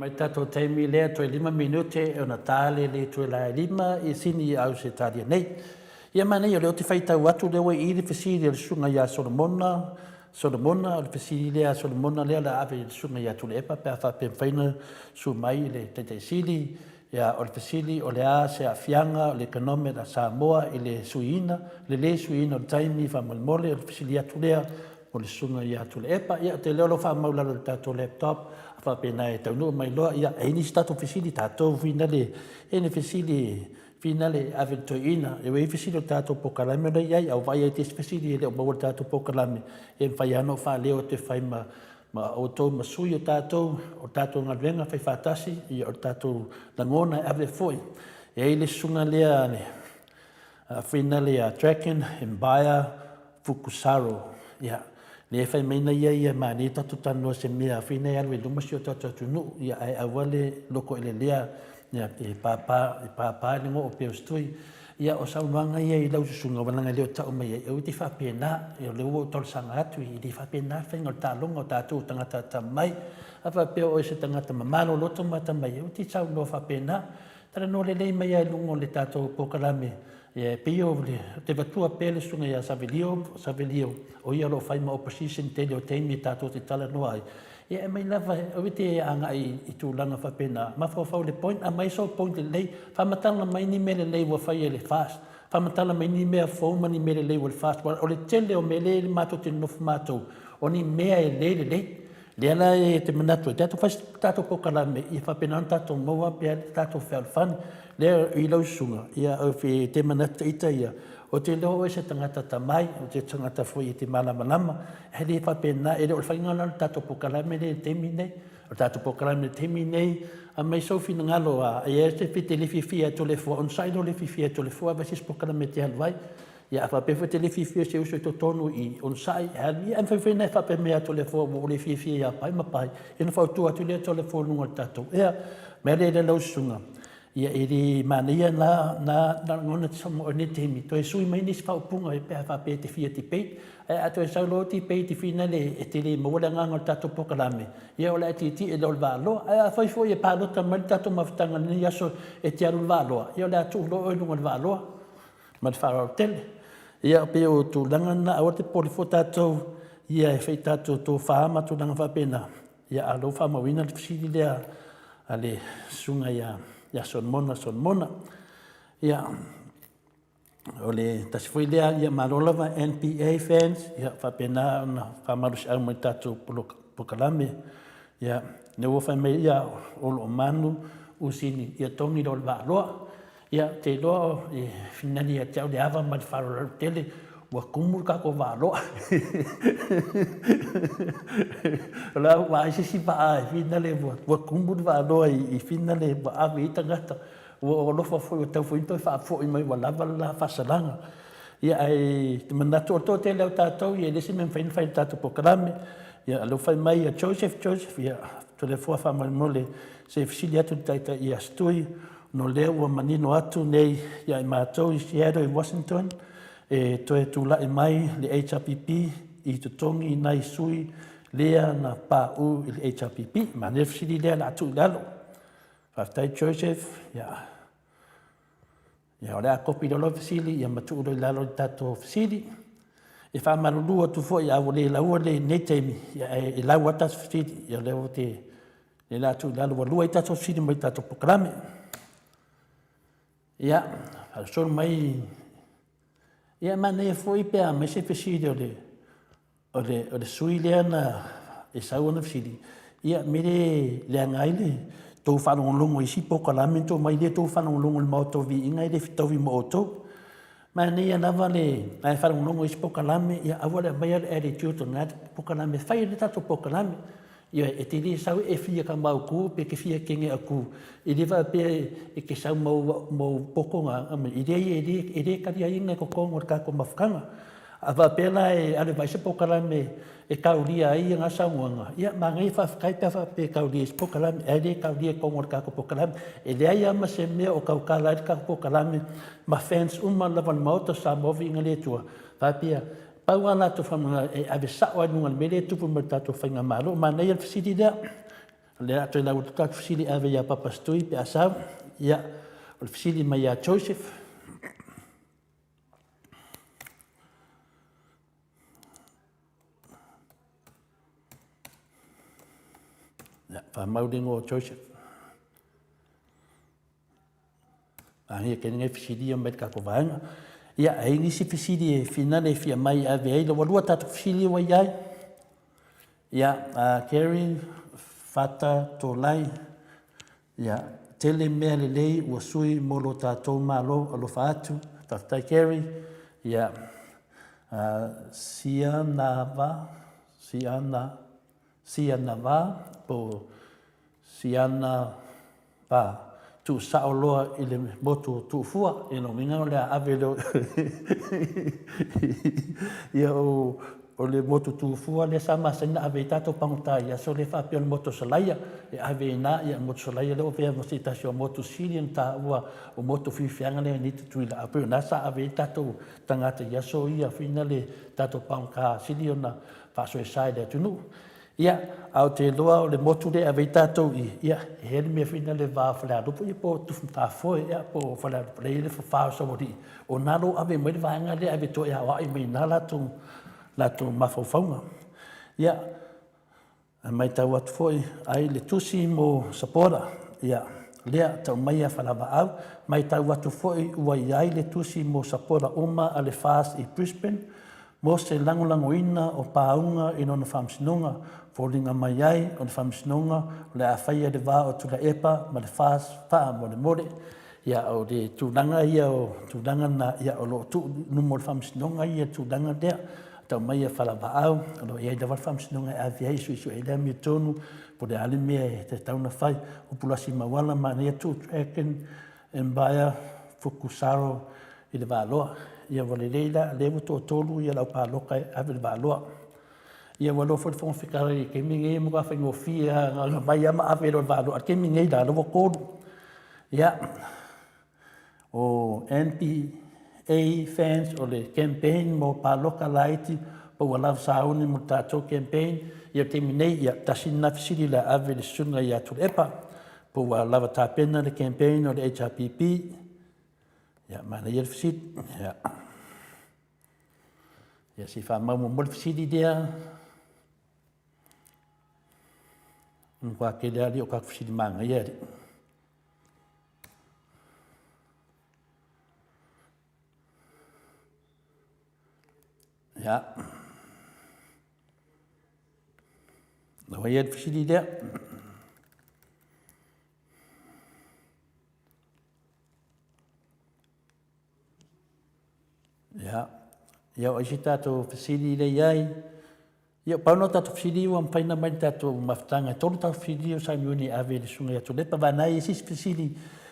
Mai tatou taimi lea toe 5 minute ona ta le le toe la e 5 i sini i Ausetalia nei. Ia manaia o lea ou te faitau atu lea ua i i le fesili a le susuga ia Solomona, Solomona, o le fesili lea a Solomona lea o le a ave i le susuga ia Tuilaepa pe a faapea e mafai ona susu mai le Taitai Sili. Ia, o le fesili, o le a se aafiaga o le economic a Samoa i le suiina, le le suiina o le taimi faamolemole? O le fesili atu lea mo le susuga ia Tuilaepa. Ia, ou te iloa o lo o faamau i lalo i le tatou laptop, a faapena e taunuu mai loa. Ia, e i ai nisi tatou fesili tatou finale, e i ai ni fesili finale e ave i le toeaina. E i ai fesili o le tatou polokalame lea e i ai, a ua vaai lava i isi fesili e le o maua i le tatou polokalame, e mafai lava ona ou faaleo atu e fai ma outou ma sui o tatou, o le tatou galuega faifaatasi, ia o le tatou lagona e ave foi. E i ai le susuga lea a le finale ia Dragon Mbaya Fukusaro, ia, lea e fai mai na ia ia manaia tatou talanoa i se mea fina e alu ai i luma si o tatou atunuu, ia ae aua le lotoelelea, ia, e papa, e papa le goo pei o se tui. Ia, o saunoaga ia i lau susuga, aua leaga e le o tau mai ai, aua e te faapena, o lea ua ou talosaga atu, e le faapena le faiga o le taaloga, o tatou o tagata atamamai. A faapea o oe o se tagata mama lou loto ma atamai, aua e te saunoa faapena. Talanoa lelei mai lava i luga o le tatou polokalame, e pei ou te avatua pea le susuga ia Savelio, Savelio, o ia o lo o fai ma opposition i le tele o taimi tatou te talanoa ai, ia e aumai lava, aua e te agai i tulaga faapena, mafaufau i le point, aumai sou point lelei, faamatala mai ni mea lelei ua fai e le FAST, faamatala mai ni mea fou ma ni mea lelei ua le FAST, aua o le tele o mea lea matou te nonofo matou, o ni mea e le lelei. Lea la e te manatu ai, tatou fai se tatou polokalame ia faapena ona tatou maua pea le tatou fealofani. Lea i lau susuga, ia ou te manatu ita ia, ou te iloa o oe o se tagata atamai, o se tagata foi e te malamalama, ae le faapena, e le o le faiga lena o le tatou polokalame lea i le taimi lenei. O le tatou polokalame i le taimi lenei, aumai sou finagalo, a i ai se e te le fiafia ia Toleafoa, onosai lou le fiafia ia Toleafoa, vaai se isi polokalame e te alu ai. Ia a faapea foi e te le fiafia i se uso i totonu i i, onosai, alu ia, ae mafai foi ona e faapea mai ia Toleafoa ua ou le fiafia ia Pai ma Pai, ia ona fautua atu lea o Toleafoa i luga o le tatou ea. O le mea lea i lau susuga, ia e le manaia na lagona i lenei taimi, toe sui mai nisi faaupuga pe a faapea e te fia debate. Ae a toe sau loa debate finale e te le maua le agaga o le tatou polokalame, ia o le a e tietie loa i le vaaloa. Ae afai foi e palota mai le tatou mafutaga i lenei aso e te alu i le vaaloa, ia o le a tuu loa oe i luga o le vaaloa. Ma le faaaloalo tele. Ia pei o tulaga na, aua te popole fua tatou, ia e fai tatou tofa ma tulaga faapena, ia a o lea ua faamauina le fesili lea a le susuga ia Solomona Solomona. Ia, o le tasi foi lea, ia malo lava NPA fans, ia faapena ona faamalosiau mai i le tatou polokalame. Ia, lea ua fai mai ia Oloomanu Usini, ia togi loa le vaaloa. Ia, ou te iloa e finali ia te au le ava ma le faaaloalo tele, ua tumu le tatou vaaloa. O la ua vaai se isi vaa e finale ua tumu le vaaloa i finale ua ave i ai tagata. Ua ou alofa foi ua tatau foi ona toe faafoi mai ua lava le la faasalaga. Ia ae ou te manatu o le toatele lava o tatou e leai se mea e mafai ona fai i le tatou polokalame. Ia o lea ua fai mai ia Joseph, Joseph, ia Toleafoa faamolemole se i fesili atu i le Taitai ia Stui ona o lea ua manino atu nei ia i matou i Seattle i Washington e toe tulai mai le HRPP i totogi nai sui lea na pauu i le HRPP. Manaia le fesili lea o le a tuu i lalo. Faafetai Joseph. Ia, ia o le a kopi loa lau fesili ia ma tuu loa i lalo le tatou fesili. E faamalulu atu foi a ua le laua lenei taimi, ia ae lau lava tatou fesili. Ia o lea ua te lea la tuu i lalo ua lua ai tatou fesili mai le tatou polokalame. Ia, faasolo mai ia manaia foi pe a aumai se fesili o le O le, o le sui lea na e sau ana fesili, ia me le leaga ai le tou faalogologo i isi polokalame na tou omai lea tou faalogologo i le Maota o Viiga e le fetaui ma outou. Manaia lava le ae faalogologo i isi polokalame, ia aua le aumaia le attitude o lena polokalame, fai le tatou polokalame. Ioe, e te le sau e fia kamautu pe te fia kene atu, e le faapea e te sau ma ou poto na, e leai, e le taliaina i totonu o le tatou mafutaga. A faapea la e alu e vaai se polokalame e taulia ai ia na saunoaga, ia manaia faafetai pe a faapea e taulia i isi polokalame, ae le taulia i totonu o le tatou polokalame. E leai lava ma se mea o tautala ai le tatou polokalame ma fans uma lava o le Maota o Samoa viiga i le Atua, faapea, pau lava latou faamoemoe e ave sao lava i luga o le mea lea e tupu mai i le tatou faigamalo. Manaia le fesili lea. O lea a toe lau atu tatou fesili ave ia Papa Stui pe a sau. Ia, o le fesili mai ia Joseph. Ia, faamau le igoa o Joseph. Manaia tele nei fesili ia mai le tatou vaega. Ia, e i ai nisi fesili e finale e fia mai e ave ai. Ua lua tatou fesili ua i ai. Ia, Kerry, Fata, Tolai, ia, tele mea lelei ua sui mo lo tatou Malo, alofa atu. Faafetai Kerry. Ia, Sianava, Siana, Sianava, po Siana Va, tuusao loa i le motu o Tuufua, ia lona uiga o le a ave lea ia o o le motu Tuufua lea sa masani ona ave ai tatou pagota i aso lea faapea o le motu o Salaia e ave i ina, ia le motu Salaia lea ua avea ma se tasi o motu sili ona taua o motu fiafiaga lea nei Tutuila ae pei o lena sa ave ai tatou tagata i aso ia foi na le tatou pagota sili ona faasoesa i le atunuu. Ia, ae ou te iloa o le motu lea e ave ai tatou i i, ia, e i ai le mea foi lea i le va o Falealupo ia po o Tufutafoe ia po o Falealupo lea e i ai le fa o Saualii, o i ina la ua ave mai le vaega lea ave e toe aoai mai i ina latou, latou mafaufauga. Ia, a matau atu foi, ai le tusi mo supporter, ia, lea, tau maia Falavaau, matau atu foi ua i ai le tusi mo supporter uma a le FAST i Brisbane, Mo se lagolagoina o pāuga i lona faamasinoga, foliga mai ai o le faamasinoga o le a faia i le va o Tuilaepa ma le FAS faamolemole. Ia, o le tulaga ia o tulaga na, ia, o lo o tuu i luma o le faamasinoga ia tulaga lea. Tau mai ia Falavaau, o lo o i ai lava le faamasinoga e ave ai e suesue ai le amiotonu, po o le a le mea e tatau ona fai. Upulasi mauala, manaia tuu Dragon Empire Fukusaro i le Valoa. Ia ua lelei la, lea ua toatolu ia lau palota e ave i le Valoa. Ia ua iloa foi le Fofoga Fetalai i le taimi lenei e matua faigofie lava na ona aumai lava ma ave loa i le Valoa. A o le taimi nei la, o lea ua tolu. Ia, o NPA fans, o le campaign mo palota laiti, po ua lava sauni mo le tatou campaign. Ia o le taimi nei, ia, tasi lena fesili o le a ave i le Susuga ia Tuilaepa, po ua lava tapena le campaign o le HRPP. Ia, manaia le fesili. Ia, ia se i faamau muamua le fesili lea. E matua tele lava alii o tatou fesili manaia alii. Ia. Ua i ai le fesili lea. Ia, ia o isi tatou fesili lea i ai. Ia, pau lena o tatou fesili ua mafai ona aumai i le tatou mafutaga. E tolu tatou fesili ia ua sauniuni e ave i le Susuga ia Tuilaepa. Vagana ai e i ai se isi fesili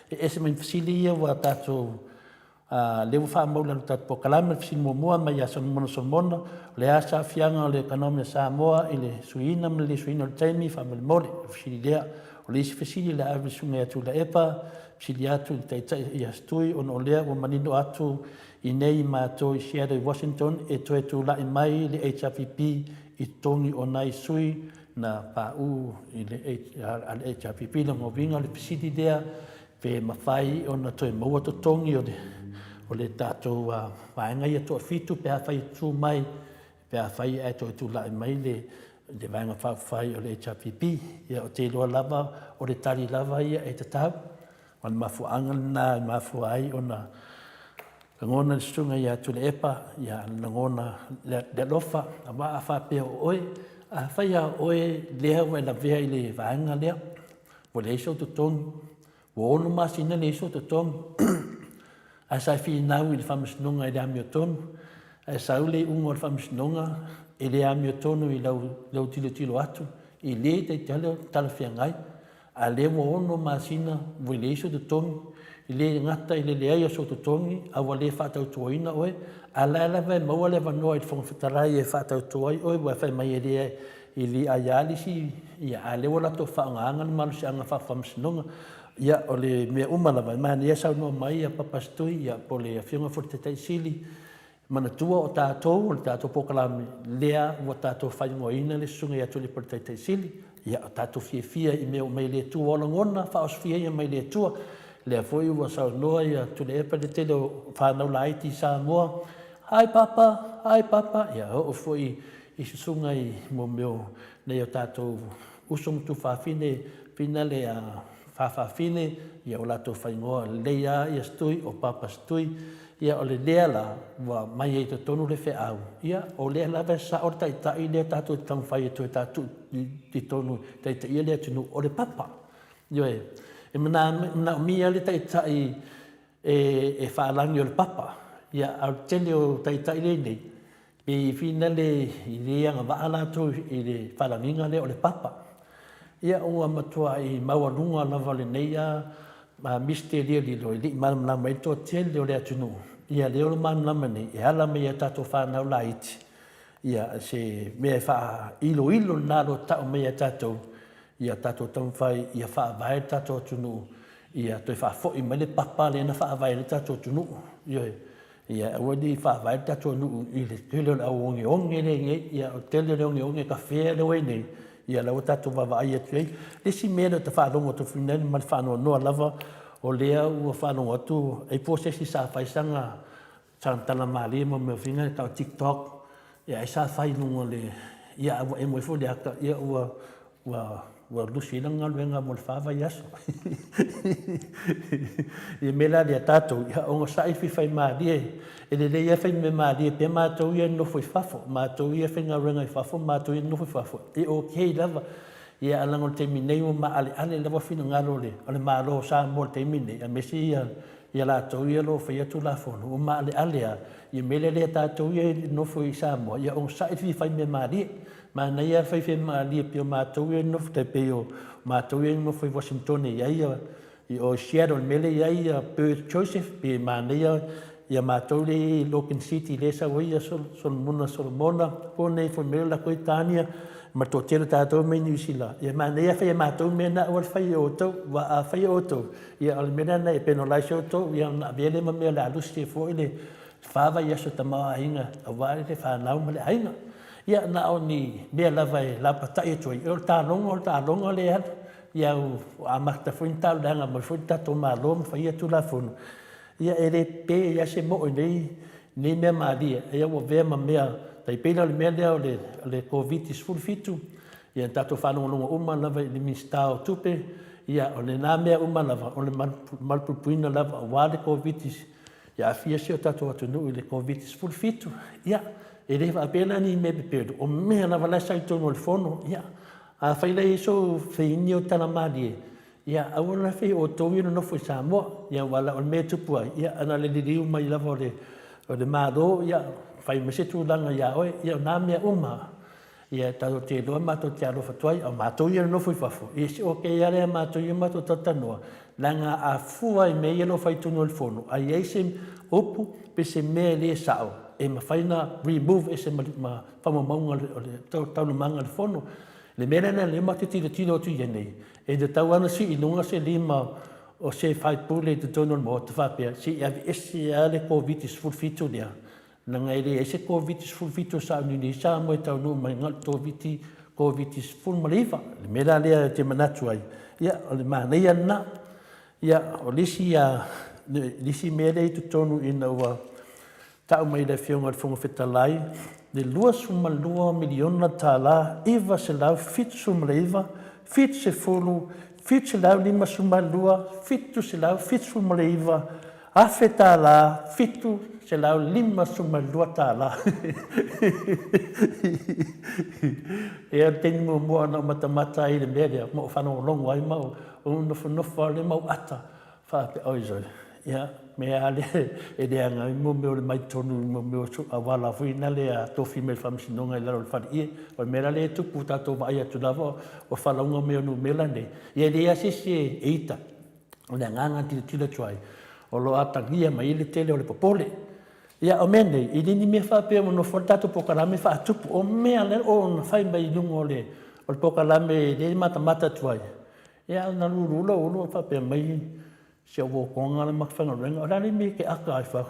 e ese mai fesili ia ua tatou A lea ua faamau i lalo o le tatou polokalame, le fesili muamua mai ia Solomona Solomona, o le a se aafiaga o le economy a Samoa i le suiina ma le le suiina o le taimi? Faamolemole, o le fesili lea. O le isi fesili o le a ave i le Susuga ia Tuilaepa, fesili atu i le Taitai ia Stui ona o lea ua manino atu i nei matou i Seattle i Washington e toe tulai mai le HRPP i totogi o nai sui na pauu i le HRPP. Lona uiga o le fesili lea, Pe mafai ona toe maua totogi o le o le tatou vaega ia toafitu pe afai e tu mai, pe afai ae toe tulai mai le le Vaega Faaupufai o le HRPP. Ia ou te iloa lava o le tali lava ia e tatau. O le mafuaaga lena e mafua ai ona lagona le Susuga ia Tuilaepa, ia lagona le alofa, aua a faapea o oe, afai lava o oe lea ua e lavea i le vaega lea, ua leai sou totogi, ua ono masina leai sou totogi, ae sa e finau i le faamasinoga i le amiotonu, ae sau le iuga o le faamasinoga e le amiotonu i lau, lau tilotilo atu, e le taitala talafeagai, a lea ua ono masina ua leai sou totogi, e le gata i le leai o sou totogi, a ua le faatautoina oe, a la e lava e maua le avanoa i le Fofoga Fetalai e faatauto ai oe, aua fai mai e le E le aia le isi, ia, a o lea ua latou faaaogaina le malosiaga faafaamasinoga. Ia, o le mea uma lava, e manaia saunoa mai ia Papa Stui, ia, po o le Afioga foi i le Taitai Sili, manatua o tatou, o le tatou polokalame, lea ua tatou faaigoaina le Susuga ia Tuilaepa o le Taitai Sili. Ia, o tatou fiafia i mea ua mai le Atua, o lagona faaosofia ia mai le Atua. Lea foi ua saunoa ia Tuilaepa i le tele o fanau laiti i Samoa, Hi Papa, hi Papa. Ia, e oo foi i susuga i mo mea o nai o tatou uso ma tuafafine, finale a faafafine, ia ua latou faaigoa lelei lava ia Stui o Papa Stui. Ia o le lea la ua aumai ai i totonu le feau, ia o lea lava e sao le Taitai lea tatou te taumafai atu e tuu i totonu e taitaia le atunuu, o le Papa. Ioe. E manaomia le Taitai e faalagi o le Papa. Ia, a o le tele o Taitai lea e i ai nei, pei e finale e le agavaa latou i le faalagiga lea o le Papa. Ia ua matuai maualuga lava lenei a misitelio lilo e le i malamalama ai le toatele o le atunuu. Ia lea ua malamalama nei e ala mai ia tatou fanau laiti, ia se mea e faailoilo lena o lo o tau mai ia tatou, ia tatou taumafai ia faavae le tatou atunuu, ia toe faafoi mai le Papa lea na faavae ai le tatou atunuu. Ioe. Ia aua ne i faavae le tatou nuu i le tele o le au ogeoge lea e i ai. Ia o le tele o le ogeoge kafea lea ua i ai nei, ia o lea ua tatou vaavaai atu i ai. Le isi mea lea ou te faalogo atu foi nei ma le faanoanoa lava, o lea ua faalogo atu e i ai po o se isi sa fai sana tala malie mo mea foi nei e tau o TikTok, ia ai sa fai i luga o le, ia a ua emo ifo le ata, ia ua Ua lusi ai lana galuega mo le fa vaiaso. I le mea la lea tatou, ia onosai fia fai malie. E lelei lava fai mea malie pea matou ia e nonofo i fafo, matou ia e faigaluega i fafo ma matou ia e nonofo i fafo, e okay lava. Ia ae leaga o le taimi nei ua maaleale lava finagalo o le Malo o Samoa i le taimi lenei, aemaise ia latou ia o lo o faia Tulafono, ua maaleale lava. I le mea lea tatou ia e nonofo i Samoa, ia onosai fia fai mea malie. Manaia le fai fai malie pei o matou ia e nonofo tai pei o matou ia e nonofo i Uasinitone e i ai ia i o i Seattle i le mea lea e i ai ia Perth Joseph pei e manaia ia matou lea e i ai i Logan City lea e sau ai ia Solomona Solomona po o nei foi mea la koe Tania ma le toatele o tatou mai Niu Sila ia manaia fai e matou mea na aua le fai e outou aua a fai e outou ia o le mea lena e penalize outou ia ona avea lea ma mea o le a lusi ai foi le fa vaiaso tamaoaiga aua le fanau ma le aiga. Ia, na o ni mea lava e lapatai atu ai, o le taaloga, o le taaloga lea e alu. Ia, ua amata foi ona taloleaga mai foi le tatou Malo ma fai ia Tulafono. Ia, e le pe ai lava se moo i nei mea malie, ia ua avea ma mea, tai pei la o le mea lea o le Koviti-17, ia na tatou faalogologo uma lava i le Minisita o Tupe, ia o lena mea uma lava, o le malupuipuiina lava aua le Koviti-19 Ia aafia si o tatou atunuu i le Koviti-17, ia, e le faapea la ni mea pepelo, o mea lava la e sau i totonu o le Fono. Ia, afai la e i ai sou feini o tala malie, ia aua la le fai o outou ia nonofo i Samoa. Ia aua o le mea e tupu ai, ia na o le liliu mai lava o le Malo, ia fai mai se tulaga ia oe. Ia o na mea uma Ia, tatou te iloa matou te alofa atu ai, a o matou ia e nonofo i fafo, ia se okay lava lea matou ia matou talatalanoa, leaga a fua i mea ia o lo o fai i totonu o le Fono, a i ai se upu pe se mea e le sao, e mafai ona remove ese ma faamaumauga o le taualumaga o le Fono. Le mea lea lea matou te tilotilo atu i ai nei, e tatau lava ona sii i luga se lima o se faipule i totonu o le Maota faapea, se i aveese lava le Koviti-17 lea, Leaga e leai se Koviti-17 o sauniuni ai Samoa e taunuu mai na o le Koviti-19. O le mea la lea ou te manatu ai, ia, o le manaia lena. Ia, o le isi, le isi mea lea i totonu ina ua tau mai e le Afioga i le Fofoga Fetalai le $22 miliona 979 70 752 779 $1000, $752. Ia, o le taimi muamua na ou matamata ai i le mea lea, ma ou faalogologo ai ma ou nofonofo lava lea ma ou ata, faapea, oi sole, ia, mea lava lea e leaga ai mo mea o le mai totonu i mea o auala foi na lea tofi mai e le Faamasinoga i lalo o le faleie. O le mea la lea e tupu, ua tatou vaai atu lava o falauga mea o numera nei, ia e leai lava se isi e ita. O le agaga e tilotilo atu ai, o lo o atagia mai ai le tele o le popole. Ia, o mea nei, e le ni mea faapea ua nofo ai le tatou polokalame faatupu. O mea lea o fai mai i luga o le polokalame lea e matamata atu ai, ia na lulu lou ulu faapea mai si au uokoga la ma faigaluega, o le a le mea e te aka ai fai?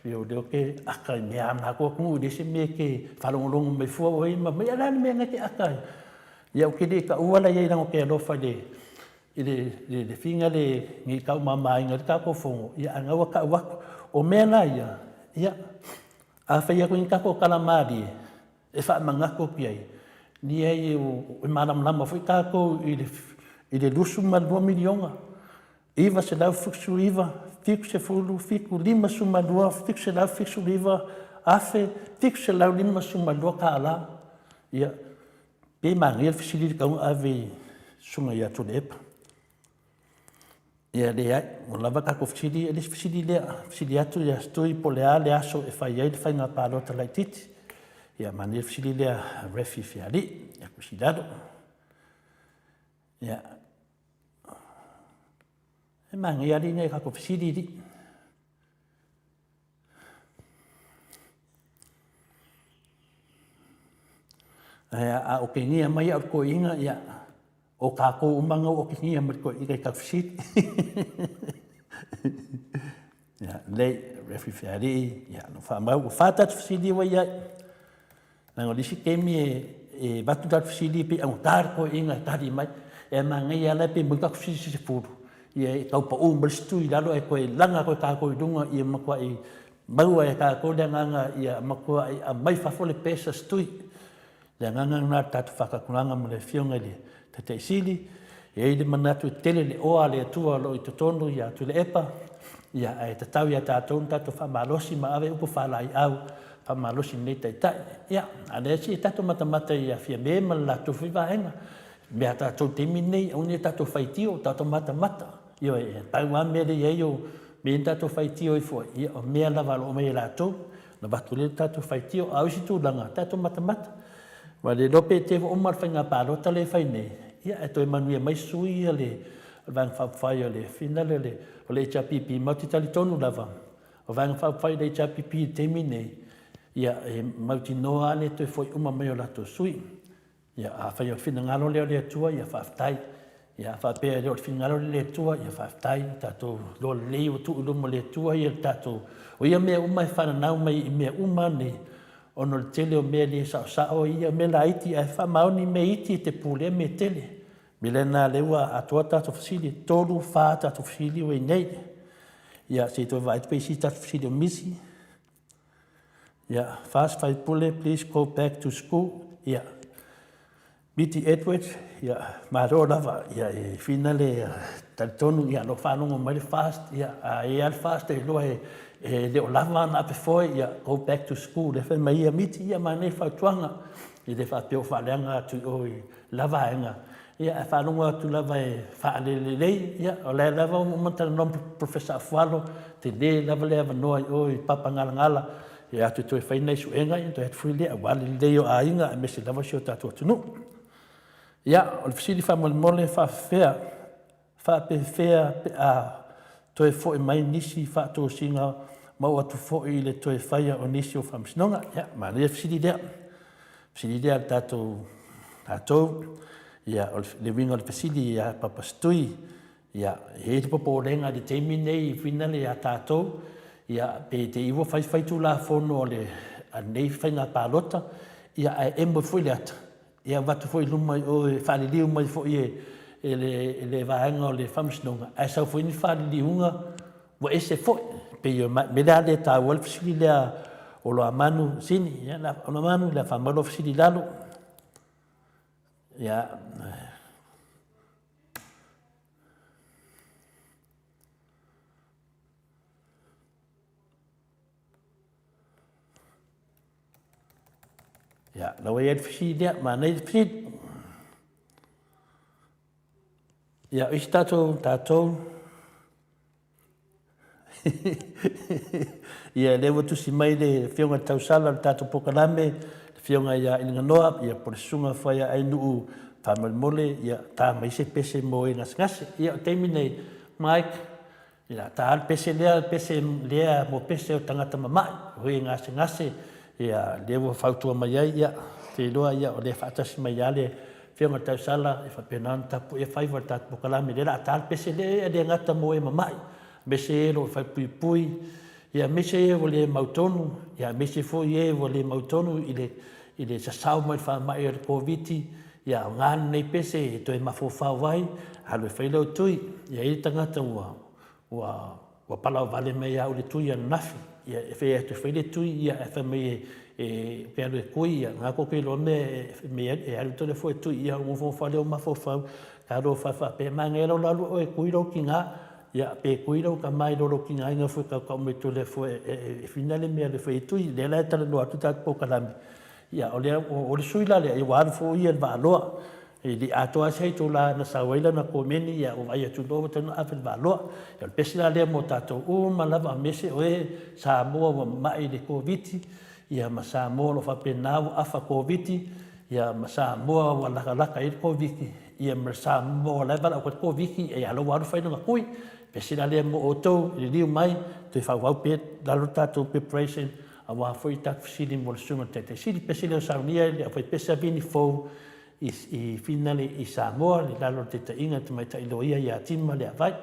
Io lea ou te aka i mea a matou atunuu, e leai se mea e te faalogologo mai fua oe ma mai, a o le a le mea na e te aka ai? Ia ou te le i taua la i ai leaga ou te alofa i le i le le le figa le nei tau mamaina ai le tatou fono, ia ae na ua tau atu. O mea la ia, ia a fai atu nei tatou tala malie e faamanatu atu i ai, leai e malamalama foi tatou i le i le $22 miliona 979 77 52 779 afe 752 tala. Ia, pe manaia le fesili lea e tatau ona ave i le Susuga ia Tuilaepa. Ia leai, ua lava tatou fesili ia. O le isi fesili lea, fesili atu ia Stui po o le a le aso e fai ai le faiga palota laitiiti. Ia manaia le fesili lea a Raffy Fealii ia Tusiilalo. Ia, e manaia alii nai a tatou fesili alii. Ae a otegia mai au e le toeaina, ia, o tatou uma na ua otegia mai e le toeaina i tau fesili. Ia, lelei, Referee Fealii, ia, o lo o faamau. Ua fa tatou fesili ua i ai. Leaga o le isi taimi e avatu le tatou fesili pei e augata le toeaina e tali mai. E manaia lava la pe maua ni tatou fesili se 10, ia e tau pau mai le isi tui i lalo ae toe laga atu e tatou i luga ia matuai maua e tatou le agaga ia matuai aumai i fafo le pesa tui. Le agaga lena o le tatou faatatuaga ma le Afioga i le Taitai Sili. E i ai le manatu e tele le oa a le Atua o lo o i totonu ia Tuilaepa, ia ae tatau ia tatou ona tatou faamalosi ma ave upu faalaeiau faamalosi i lenei Taitai. Ia, a o lea se i tatou matamata ia Fiame ma le latou foi vaega. O mea a tatou i le taimi lenei, aua ne i tatou faitio, tatou matamata. Ioe, e pau lava le mea lea e i ai o mea ia na tatou faitio ifo ai, ia o mea lava o lo o aumai e latou, ona avatu lea o le tatou faitio. A o isi tulaga, tatou matamata. Aua le iloa pe te ua uma le faiga palota lea e fai nei, ia ae toe manuia mai sui ia o le Vaega Faaupufai o le finale o le HRPP. Ma ou te talitonu lava, o Vaega Faaupufai o le HRPP i le taimi lenei, ia e mautinoa lava le toe foi uma mai o latou sui. Ia, afai o le finagalo lea o le Atua, ia faafetai. Ia a faapea e le o le finagalo lea o le Atua, ia faafetai, ua tatou iloa lelei ua tuu i luma o le Atua ia le tatou... O ia mea uma e fananau mai i mea uma nei, ona o le tele o mea e le saosao ia, mea laiti ae faamaoni mea iti e te pulea mea tele. O le mea lena o lea ua atoa tatou fesili, e 3, 4 tatou fesili ua i inei. Ia se i toe vaai atu pe i ai se isi tatou fesili o misi. Ia, Fast Faipule, please go back to school. Ia, Miti Edwards, ia, malo lava, ia, e fina le talitonu, ia, lo faalogo mai le Fast, ia, a e a le Fast e iloa e, e le o lava ana ape foe, ia, go back to school, le fai mai ia Miti, ia, manaia fautuaga, e le faapea ua faaleaga atu i o i la vaega, ia, ae faalogo atu lava e faalelelei, ia, o la e lava ua uma ona talanoa ma Professor Afualo, tele lava le avanoa i o i Papagalagala, e atu e toe fai nai suega, ia ona toe atu foi lea aua le lelei o aiga aemaise lava si o tatou atunuu. Ia, o le fesili faamolemole, e faapefea, faapefea pe a toe foi mai nisi faatosina ma oo atu foi i le toe faia o nisi o faamasinoga? Ia, manaia le fesili lea. Fesili lea a le tatou, tatou. Ia, o le uiga o le fesili ia Papa Setui, Ia, e i ai le popolega i le taimi lenei finale ia tatou, ia, pe te i ua faifai Tulafono a le, a lenei faiga palota, ia ae emo foi le ata, ia avatu foi i luma i o e faaliliu mai foi e, e le, e le vaega o le Faamasinoga, ae sau foi ni faaliliuga ua ese foi. E pei o mea lea e taua ai le fesili lea o Oloamanu Sini. Ia, Oloamanu, o le a faamau lau fesili i lalo. Ia, Ia, la ua i ai le fesili lea, manaia le fesili. Ia, o isi tatou, tatou, Ia, lea ua tusi mai le Afioga i le Tausala o le tatou polokalame, le Afioga ia Iliganoa, ia po o le Susuga foi ia Ainuu, faamolemole, ia ta mai se pese mo e gasegase. Ia, o le taimi lenei, Mike, ia ta le pese lea, le pese lea mo pese o tagata mama'i, o e gasegase, ia, lea ua fautua mai ai, ia, ou te iloa, ia, o lea e faatasi mai lava le Afioga i le Tausala e faapena ona tapuaia faiva o le tatou polokalame, lea o le a ta le pese lea, e le gata mo e mama'i, aemaise e o lo o falepuipui, aemaise e ua le mautonu, aemaise foi e ua le mautonu i le sasao mai o le faamai o le Koviti. Ia aoga lenei pese e toe mafaufau ai, alu e fai lau tui. Ia e i ai tagata ua ua ua palauvale mai ia au i le tui ananafi. Ia e fai atu e fai le tui, ia ae fai mai e ou te alu e kui, ia na tou te iloa le mea e fai mai ai, e alu atu foi e tui, ia ona ou nofonofo lava lea ou mafaufau, talofa e faapea e manaia lou alu oe e tui lou tina, ia pe tui lou tama i lo lou tina e nofo e tautau mai tua e finale le mea e alu e fai ai le tui. O lea la e talanoa atu le tatou polokalame, ia o le sui la lea, ua alu foi ia i le Vaaloa. E le i atoa lava se itula na sau ai lana komeni ae ua vaai atu loa ua tatau ona ave i le Vaaloa. Ia o le pese la lea mo tatou uma lava aemaise o e Samoa ua mamai i le Koviti ma Samoa o lo o faapena ua afa Koviti ma Samoa ua latalata i ai le Koviti, ia ma Samoa o la e valaau atu ai le Koviti, a o la e ua alu fai lana tui. O le pese la lea mo outou, liliu mai toe faaauau pea i lalo le tatou preparation aua foi tatou fesili mo le Susuga i le Taitai Sili. O le pese lea ua saunia e le aufaipese a Vini fou i Finale i Samoa i lalo o le taitaiga a le tamaitai loia ia Tima Leavai.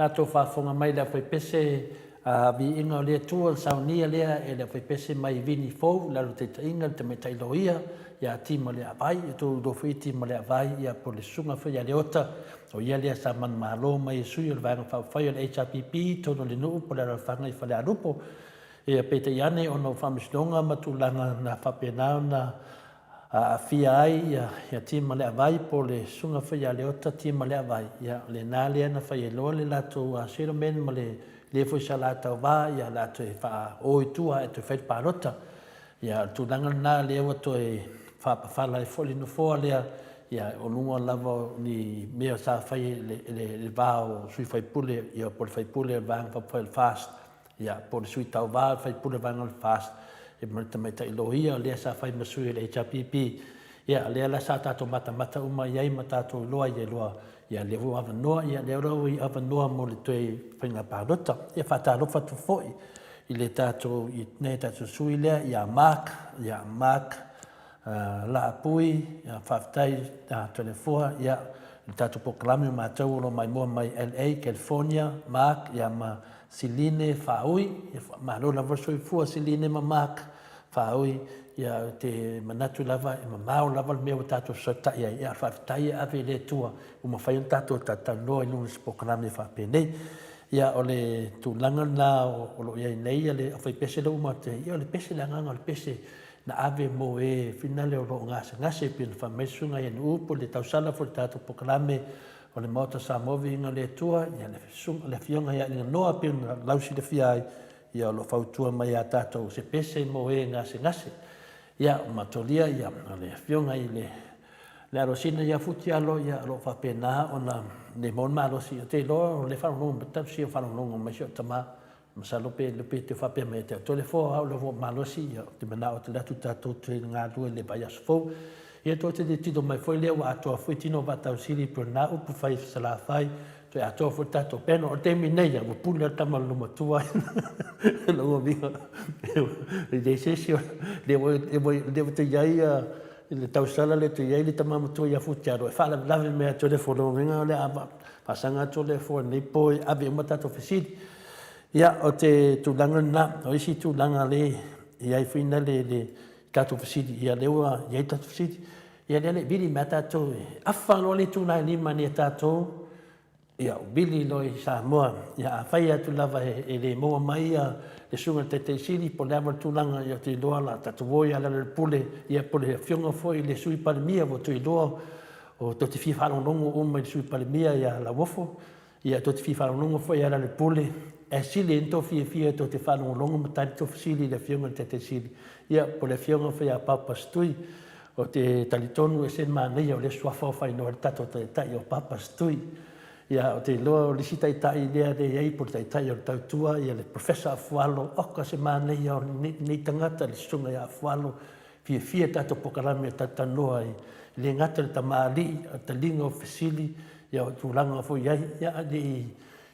Tatou faafofoga mai le aufaipese a Viiga o le Atua le saunia lea e le aufaipese mai Vini Fou i lalo taitaiga le tamaitai loia ia Tima Leaavai. Ia outou iloa foi Tima Leaavai ia po o le susuga foi ia Leota o ia lea sa manumalo mai e sui o le Vaega Faaupufai o le HRPP i totonu o le nuu po o le alaalafaga i Falealupo. Ia peitai ane ona o faamasinoga ma tulaga na faapena ona aafia ai ia Tima Leavai po o le Susuga foi ia Leota Tima Leavai, ia o lena lea na fai ai loa le latou settlement ma le le foi sa la tauva ia o le a toe faao i tua e toe fai le palota. Ia o le tulaga lena lea ua toe faapafala ai foi le nofoa lea ia o luga lava o ni mea sa fai i le va o sui faipule ia po o le faipule o le Vaega Faaupufai o le FAST Ia, po o le sui tauva, le faipule o le Vaega o le FAST, ia ma le tamaitai loia lea sa fai ma sui o le HRPP. Ia, lea la sa tatou matamata uma i ai ma tatou iloa ai loa, ia lea ua avanoa, ia lea la ua avanoa mo le toe faiga palota. Ia, faatalofa atu foi i le tatou, i le tatou sui lea ia Mark, ia Mark Laapui, ia faafetai Toleafoa, ia le tatou polokalame o matou o lo o maimoa mai LA, California, Mark, ia ma Siline Faaui, ia malo lava le soifua Siline ma Mark Faaui, ia ou te manatu lava e mamao lava le mea ua tatou fesootai ai, ia faafetai e ave i le Atua ua mafai ona tatou talatalanoa i luga o se polokalame faapenei. Ia o le tulaga lena o lo o i ai nei le aufaipese lea ua uma atu ai, ia o le pese, le agaga o le pese na ave mo e finale o lo o gasegase pei ona fai mai le Susuga ia Nu'u po o le tausala foi i le tatou polokalame o le Maota Samoa Viiga o le Atua, ia le Susuga le Afioga ia Alii pei ona lausilafia ai, ia o lo o fautua mai ia tatou se pese mo e gasegase. Ia matolia ia le Afioga i le le Alosina ia Futialo, ia o lo o faapena ona le maua le malosi. Ou te iloa o lea e faalogologo mai, talosia o faalogologo mai si ou tama. Masalo pe pe te faapea mai ia te au, Toleafoa o au lea ua ou malosi, ia ou te manao ou te alu atu tatou te galulue i le vaiaso fou. Ia tou te tilotilo mai foi lea ua atoa foi tino o Vaatausili pei o lena upu fai i Salafai, toe atoa foi le tatou panel. O le taimi nei, ia ua pule lava le tama loomatua i lou amiga. E leai se isi o lea ua lea ua toe i ai le tausala lea toe i ai le tama matua ia Futialo e faalavelave mai ia Toleafoa. O lona uiga o le a faasaga atu Toleafoa i lenei po e ave uma tatou fesili. Ia, o te tulaga lena. O isi tulaga lea e i ai foi na le le tatou fesili, ia lea ua i ai tatou fesili. Ia lea le vili mai tatou e afa loa le itula e 5 nei tatou, ia vili loa i Samoa. Ia afai atu lava e le maua mai ia le susuga i le Taitai Sili po o le a le tulaga, ia ou te iloa o le a tatou o i lalo i le pule, ia po o le afioga foi i le Sui Palemia ua outou iloa o tou te fia faalogologo uma i le Sui Palemia ia Lauofo. Ia, tou te fia faalogologo foi e ala i le pule, ae sili ai ona tou fiafia tou te faalogologo ma tali tou fesili i le Afioga i le Taitai Sili, ia, po o le Afioga foi ia Papa Stui. Ou te talitonu e ese le manaia o lea suafa ua faaigoa ai le tatou Taitai o Papa Stui. Ia, ou te iloa o le isi Taitai lea lea e i ai po o le Taitai o le Tautua, ia le Professor Afualo. Oka se manaia o lenei tagata, le Susuga ia Afualo, Fiafia tatou polokalame e talatalanoa ai, e le gata i le tamalii, a o le taliga o fesili, ia o tulaga foi i ai. Ia a le i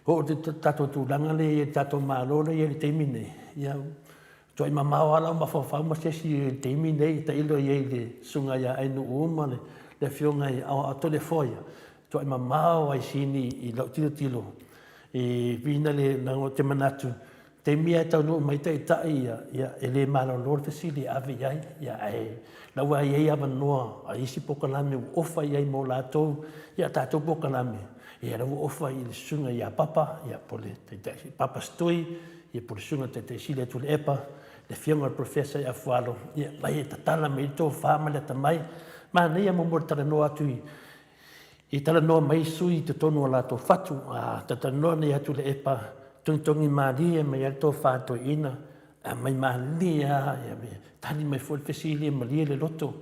oo i le tatou tulaga lea e i ai le tatou Malo lea e i ai i le taimi lenei, ia ua matuai mamao lava lou mafaufau ma se isi i le taimi lenei, tailo i ai i le Susuga ia Ainuu ma le Afioga ia Aoao Toleafoa ia, matuai mamao lava i sini i lau tilotilo i uiga le, leaga ou te manatu, taimi lava e taunuu mai taitai ia, ia e le malolo le fesili e ave i ai, ia ae la ua i ai avanoa a isi polokalame ua ofa i ai mo latou, ia tatou polokalame, ia la ua ofa i le susuga ia Papa, ia po o le taitai Papa Stui, ia po o le susuga i le Taitai Sili ia Tuilaepa, le afioga i le Professor ia Afualo, ia mai e tatala mai le tofa ma le atamai. Manaia mo le talanoa atu i I talanoa mai sui i totonu o latou fatu, a talanoa nei atu le epa, togitogi malie mai ai le tofa a toeaina, aumai malie lava, ia tali mai foi le fesili e malie le loto.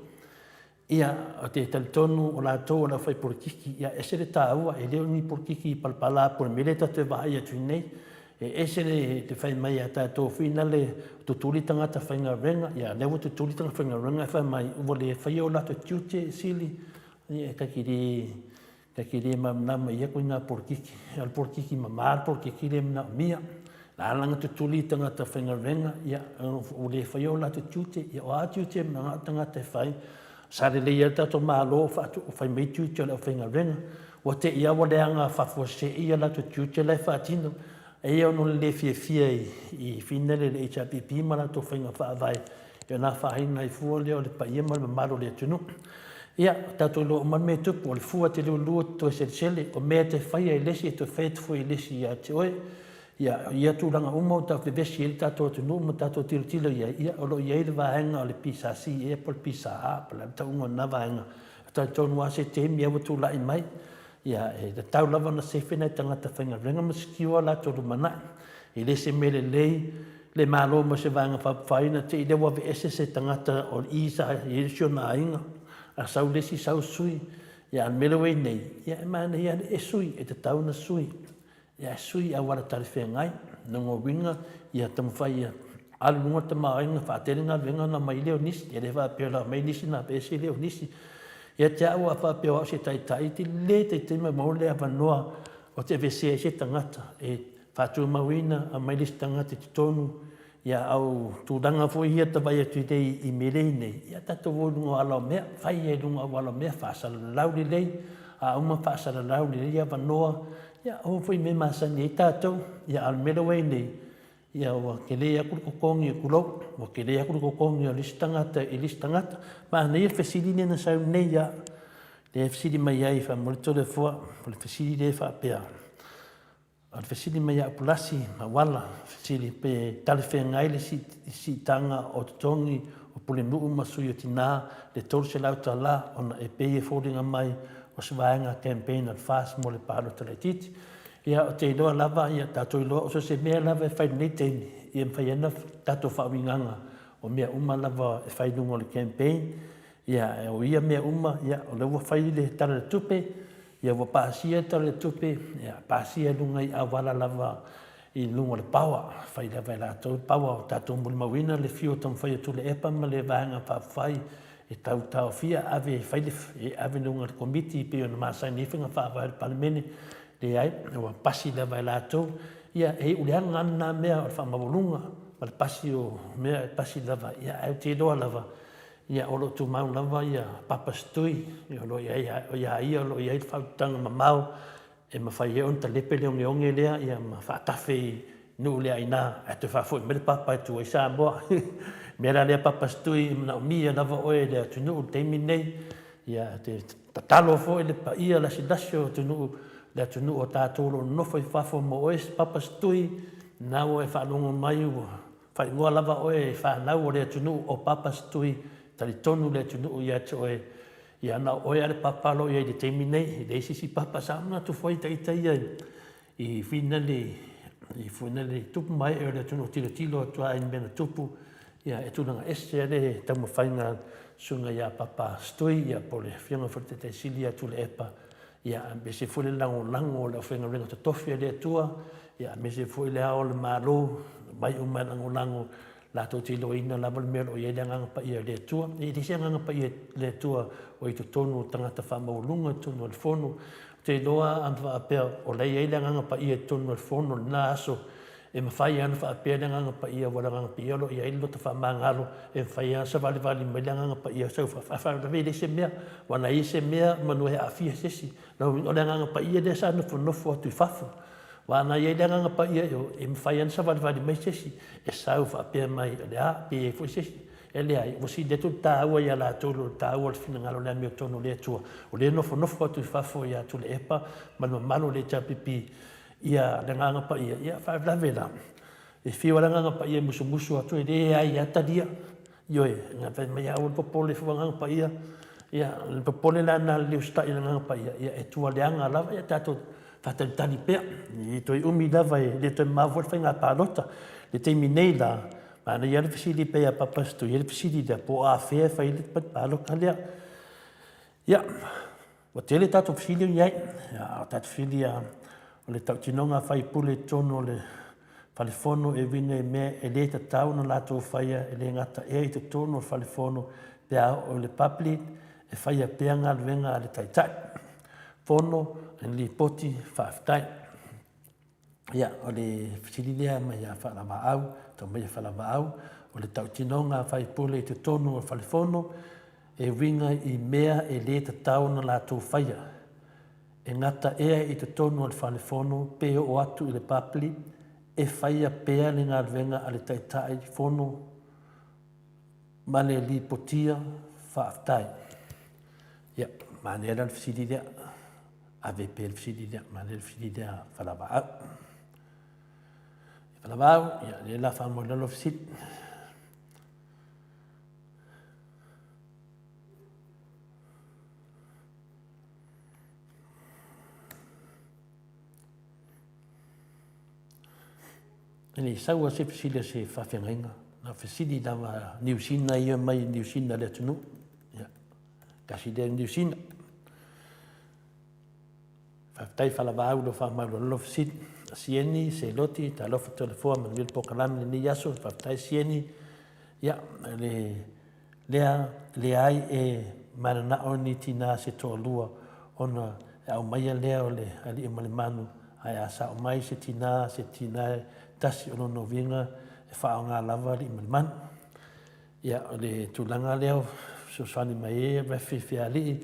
Ia, ou te talitonu o latou o le aufai polokiki, ia e ese le taua, e le o ni polokiki palapala po o le mea lea tatou te vaai atu i nei. E ese le fai mai a tatou finale, tutuli tagata faigaluega, ia lea ua tutuli tagata faigaluega ae fai mai ua le faia o latou tiute sili. Ia, ta te le, ta te le malamalama i ia ituaiga polokiki. O le polokiki mama le polokiki lea e manaomia. La ala ona tutuli tagata faigaluega, ia, ua le faia o latou tiute. Ia, o a tiute e manao tagata e fai? Sa lelei ai le tatou Malo o fai mai tiute o le aufaigaluega. Ua te i a ua leaga faafuasei ia latou tiute la e faatino. E ia ona o le le fiafia i finele i le HRPP ma latou faiga faavae i ona afaina ai fua lea o le paia ma le mamalu o le atunuu. Ia, tatou iloa uma le mea e tupu, o le fua e te liulua e te toe selesele, o mea e te faia i le isi e toe fai atu foi e le isi ia te oe. Ia, o ia tulaga uma ua tau vevesi ai le tatou atunuu ma tatou tilotilo i ai, ia, o lo o i ai le vaega o le PSC ea po o le PSA po o le a le tauga o lena vaega, e talitonu lava se taimi lava ua tulai mai, ia, e tatau lava ona sefe nai tagata faigaluega ma secure latou lumanai. E le se mea lelei le Malo ma se Vaega Faaupufai na te i lea ua aveese se tagata o i sa i ai si ona aiga, a sau le isi sau sui. Ia, a o le mea lea ua i ai nei, ia e manaia lava le e sui, e tatau ona sui. Ia sui i auala talafeagai. O lona uiga, ia taumafai ia alu i luga le tamaoaiga, faatele galuega ona aumai lea o nisi. E le faapea o le a aumai nisi ona aveese lea o nisi. Ia te au a faapea o au se taitai, e tele taimi e maua le avanoa ou te aveesea ai se tagata e faatumauina, aumai le isi tagata i totonu. Ia a o tulaga foi ia ta vaai atu nei i mea lea e i ai nei, ia tatou o i luga o ala o mea, fai lava i luga o ala o mea, faasalalau lelei, a uma faasalalau lelei avanoa, ia o foi mea e masani ai tatou. Ia a o le mea lea ua i ai nei, ia ua tele atu le totogi, tulou, ua tele atu le totogi o le isi tagata i le isi tagata. Manaia le fesili lea na sau nei lava, lea e fesili mai ai, faamolemole Toleafoa, o le fesili lea e faapea, O le fesili mai ia Apulasi Mauala, fesili pe talafeagai le siitaga o totogi o Pulenuu ma Sui o Tina le $300 ona e pei e foliga mai o se vaega campaign a le FAST mo le palota laitiiti. Ia ou te iloa lava, ia tatou iloa so o se mea lava e fai i lenei taimi, ia e mafai lava ona tatou faauigaga o mea uma lava e fai i luga o le campaign. Ia o ia mea uma, ia o lea ua fai le Tala o le Tupe, Ia ua pasia le Tala o le Tupe, ia pasia i luga i auala lava i luga o le power, fai lava e latou le power, ua tatou molimauina le fiu e taumafai e Tuilaepa ma le Vaega Faaupufai e tau taofia ave e fai le, e ave i luga o le Komiti pei ona masani ai faiga faavae a le Palemene. Leai, ua pasi lava e latou. Ia e iu leaga lava lena mea o le faamaualuga ma le pasi o mea e pasi lava, ia ae ou te iloa lava Ia, o lo o tumau lava ia Papa Stui, o lo o i ai, ia ia o lo o i ai le faautautaga mamao e mafai ai ona talepe le ogeoge lea ia ma faatafe i nuu le aina ae toe faafoi mai le papa e tu ai Samoa. O le mea la lea Papa Stui, e manaomia lava oe e le atunuu i le taimi lenei. Ia, e tatalo foi le paia lasilasi o atunuu, le atunuu o tatou o lo o nonofo i fafo mo oe Papa Stui, lena ua e faalogo mai ua Faaigoa lava oe e fanau o le atunuu o Papa Setui, talitonu le atunuu ia te oe, ia na o oe a le Papa o lo o i ai i le taimi nei, e leai se isi Papa. Sa manatu foi ita ia i finali, i finali tupu ma ee o le atunuu tilotilo atu lava i mea na tupu, ia e tulaga ese le taumafaiga a le Susuga ia Papa Setui, ia po o le Afioga foi i le Taitai Sili ia Tuilaepa, ia aemaise foi le lagolago o le aufaigaluega totofi a le Atua, ia aemaise foi le Ao o le Malo, omai uma e lagolago latou te iloaina lava le mea o lo o i ai le Agaga Paia o le Atua. E leai se Agaga Paia o le Atua o i totonu o tagata faamaualuga i totonu o le Fono. Ou te iloa a na faapea o la e i ai le Agaga Paia i totonu o le Fono i lena aso, E mafai lava ona faapea le Agaga Paia, aua o le Agaga Paia o lo o i ai le loto faamagalo, e mafai lava ona savalivali mai le Agaga Paia sau faalavelave e leai se mea, aua na i ai se mea manu e aafia se isi. O le Agaga Paia lea sa nofonofo atu i fafo. Aua ana i ai le Agaga Paia i o, e mafai lava ona savalivali mai se isi e sau faapea mai, o le a, pe i ai foi se isi. E leai, ua sili atu le taua ia latou i lo le taua o le finagalo o le amiotonu o le Atua, o lea e nofonofo atu i fafo ia Tuilaepa ma le mamalu o le HRPP, Ia, le Agaga Paia, ia, faalavelave la, e fiu lava le Agaga Paia e musumusu atu, e leai lava talia. Ioe, na fai mai, aua le popole fua Agaga Paia. Ia, le popole la lena a le usitai i le Agaga Paia, ia e tua leaga lava, ia tatou faatalitali pea. E toe umi lava, e le toe mamao foi le faiga palota. I le taimi nei la, manaia lava le fesili pei a Papa Setui, le fesili lea, po o afea e fai ai le palota lea. Ia, Ua tele tatou fesili o i ai, a o tatou fesili ia, o le tautinoga a faipule i totonu o le fale fono e uiga i mea e le tatau ona latou faia e le gata ea i totonu o le fale fono pe a oo i le public e faia pea galuega a le Taitai Fono i le lipoti faafetai. Ia, o le fesili lea mai ia Faalavaau, tau mai ia Faalavaau, o le tautinoga a faipule i totonu o le fale fono e uiga i mea e le tatau ona latou faia. E gata ea i totonu o le Fale Fono pe oo atu i le public e faia pea le galuega a le Taitai Fono ma le lipotia faafetai. Ia, manaia la le fesili lea. Ave pea le fesili lea, manaia le fesili lea a Falavaau. Falavaau, ia, lea la faamoelolo fesili. E le i sau lava se fesili a se faafeagaiga, na o fesili lava a Niu Sina ia mai Niu Sina le atunuu. Ia, tasi lea Niu Sina. Faafetai Falavaau i lou faamaualalo fesili. Sieni, Seloti, talofa Toleafoa, manuia le polokalame i lenei aso. Faafetai Sieni. Ia, le lea leai e mananao ni tinā se toalua ona e aumaia lea o le alii ma le manu, ae a sao mai se tinā, se tinā e tasi o lona uiga e faaaoga lava alii ma le manu. Ia, o le tulaga lea o fesoasoani mai ai Rafi Fealii,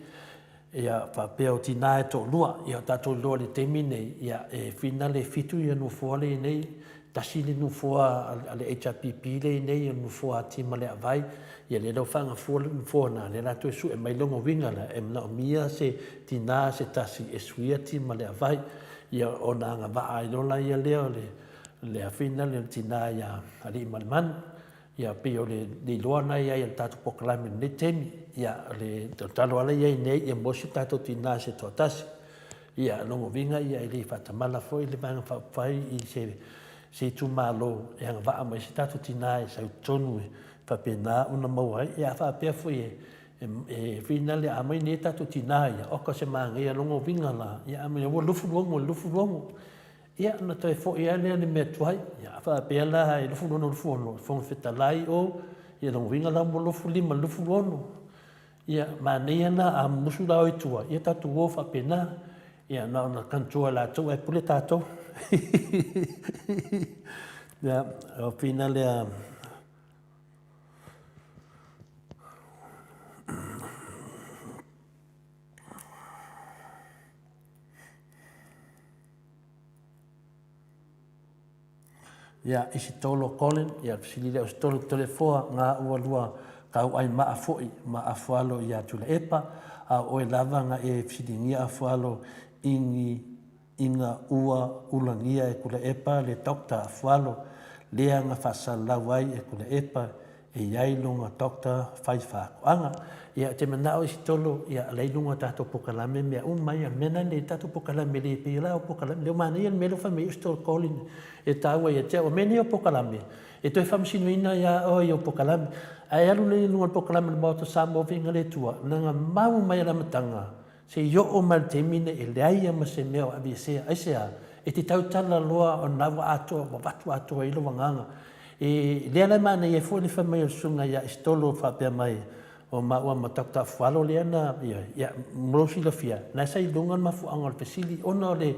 ia faapea o tinā e toalua. Ia o tatou iloa i le taimi lenei, ia e finale e fitu ia nofoa lea e i ai nei, tasi le nofoa a le HRPP lea e i ai nei, o le nofoa a Timaleavai, ia lea la ua faagafua le nofoa lena, lea o le a toe sue mai lona uiga la, e manaomia se tinā se tasi e suia Timaleavai, ia ona agavaa ai loa lea o le afi lena o le tinā ia Aliimalemanu. Ia pei o le iloa lena e i ai o le tatou polokalame i lenei taimi. Ia o le tatalo lava lea e i ai nei, ia maua se tatou tinā se toatasi. Ia o lona uiga e le faatamala foi le Vaega Faaupufai i se itumalo e agavaa mai ai se tatou tinā e sau i totonu e faapena ona maua ai. Ia a faapea foi e finale a aumai nei tatou tinā ia, oka se manaia. O lona uiga la, ia ua 26 i le 26. Ia, ona toe foi lava lea i le mea tuai. Ia, a faapea la e 26 26, Fofoga Fetalai o, ia lona uiga la ua 25 i le 26. Ia, manaia la a mumusu la oe i tua, ia tatou o faapena. Ia, na ona control e latou ae pule tatou. Ia, o fina lea. Ia, Isitolo Colin, ia, fesili lea o Isitolo Toleafoa, ngā ua lua tauai maa foʻi ma Afualo iā Tuilaepa, a o oe lava nga e fesiligia Afualo i ni inga ua ulagia e Tuilaepa le Doctor Afualo lea nga faasalalau ai e Tuilaepa e i ai lona doctor fai faatoaga. Ia, ou te manao Isitolo, ia, la i luga o tatou polokalame mea uma ia. O le mea lena e tatou polokalame le pei la o polokalame lea ua manaia le mea lea ua fai mai ai Isitolo Colin e taua ia te au. O mea nei o polokalame, e toe faamasinoina ai lava oe i ou polokalame. Ae alu lelei i luga o le polokalame a le Maota o Samoa Viiga i le Atua, na ona mau mai lava i le amataga seia oo mai i le taimi lenei e leai lava ma se mea o aveesea. Aisea? E te tautala loa o lena ua atoa, ua avatu atoa i ai lou agaga. E lea la e manaia ai foi le fai mai o le susuga ia Isitolo faapea mai, o maua ma Doctor Afualo lea na, ia, ia, mo lou silafia, na sa i luga le mafuaaga o le fesili, ona o le,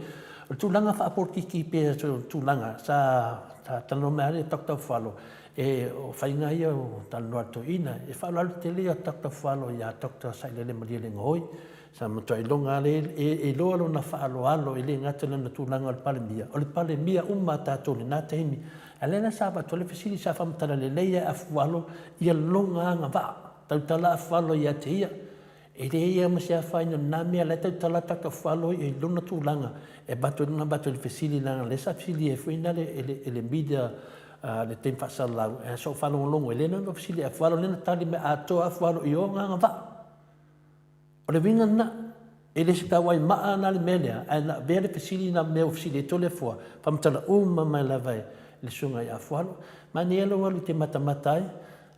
o le tulaga faapolokiki pei o le tulaga sa, sa talanoa mai lava le Doctor Afualo, e, o faiga ia o talanoa a le toeaina, e faaaloalo tele ia Doctor Afualo ia Doctor Sailele Malielegaoi, Sa matuai iloga lava e iloa lona faaaloalo, e le gata i lona tulaga o le Palemia, o le Palemia uma a tatou i lena taimi. A o lea la sa avatu ai le fesili, sa faamatala lelei lava e Afualo ia lona agavaa, tautala Afualo ia te ia. E leai lava ma se afaina o lena mea, o la e tautala atu Afualo ia i lona tulaga e avatu ai lona avatu ai le fesili, leaga o lea sa fesili ai foi lea e le media i le taimi faasalalau, ae sa ou faalogologo, e le na ona fesili i Afualo, lea na tali mai atoa Afualo i ona agavaa. O le uiga lena, e le se tauai maa la le mea lea, ae na avea le fesili na mea ua fesili ai Toleafoa, faamatala uma mai lava e le susuga ia Afualo. Manaia lou alu e te matamata ai,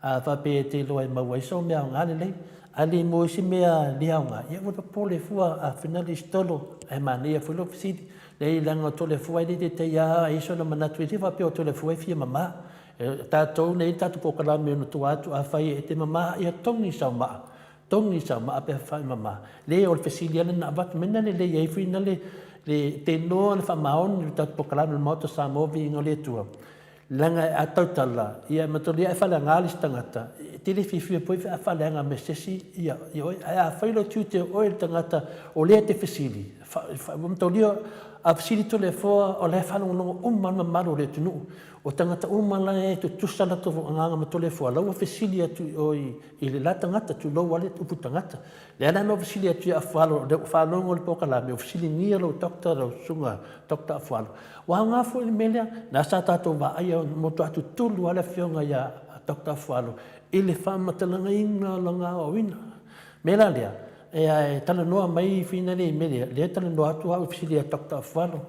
a faapea e te iloa e maua ai sou mea aoga lelei. A le maua ai se mea le aoga, ia aua le popole fua, a finali Isitolo, ae manaia foi lou fesili. Leai leaga o Toleafoa e le teitei lava ai sona manatu, e le faapea o Toleafoa e fia mama. E tatou nei le tatou polokalame ona tua atu, afai e te mama, ia togi sau maa. Togi sau maa pe fai mama. Le o le fesili lava lena avatu mea na lelei ai foi na le le te iloa le faamaoni le tatou polokalame le Maota Samoa viiga o le Atua leaga a tautala ia manatua e faaleaga le isi tagata e te le fiafia foi pe a faaleaga mai se isi ia ia oe ae afai lou tiute o oe le tagata o lea e te fesili. Ua mataulia, a fesili Toleafoa, o la e faalogologo uma lava le mamalu o le atunuu. O tagata uma la e tutusa latou agaga ma Toleafoa, la ua fesili atu i o i le la tagata, tulou lava le upu tagata. O lea la na ou fesili atu ia Afualo, o lea ua faalogo i le polokalame ua fesiligia lau doctor, lau susuga Doctor Afualo. Ua aoga foi le mea lea, lea sa tatou vaaia, ua matua tutulu lava le afioga ia Doctor Afualo i le faamatalaina o lana aoaoina. O le mea la lea, e talanoa mai Fina i le mea lea, lea e talanoa atu au e fesili ia Doctor Afualo.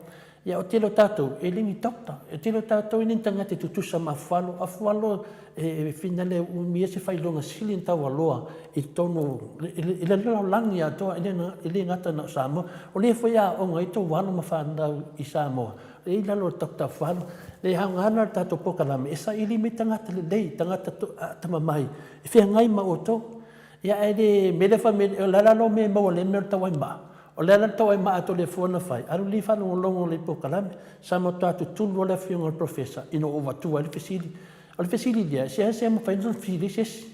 Ia o le tele o tatou, e le ni doctor. O le tele o tatou e le ni tagata e tutusa ma Afualo. O Afualo e finagalo e umia se faailoga sili ona taualoa i totonu i le lalolagi atoa, e le gata na o Samoa. O lea foi e aooga ai tou alo ma fanau i Samoa, e i lalo o le Doctor Afualo. E aoga la le tatou polokalame e saili mai tagata lelei, tagata atamamai e feagai ma outou. Ia ae le mea lea fai mai, o le a la lou mea e maua i lea mea o le tauaimaa? O le a la le tauaimaa a Toleafoa na fai? Alu lelei faalogologo lelei i le polokalame. Sa matua tutulu lava le afioga i le Professor ina ua ou avatua ai le fesili. O le fesili lea, e seasea mafai ona fesili ai se isi.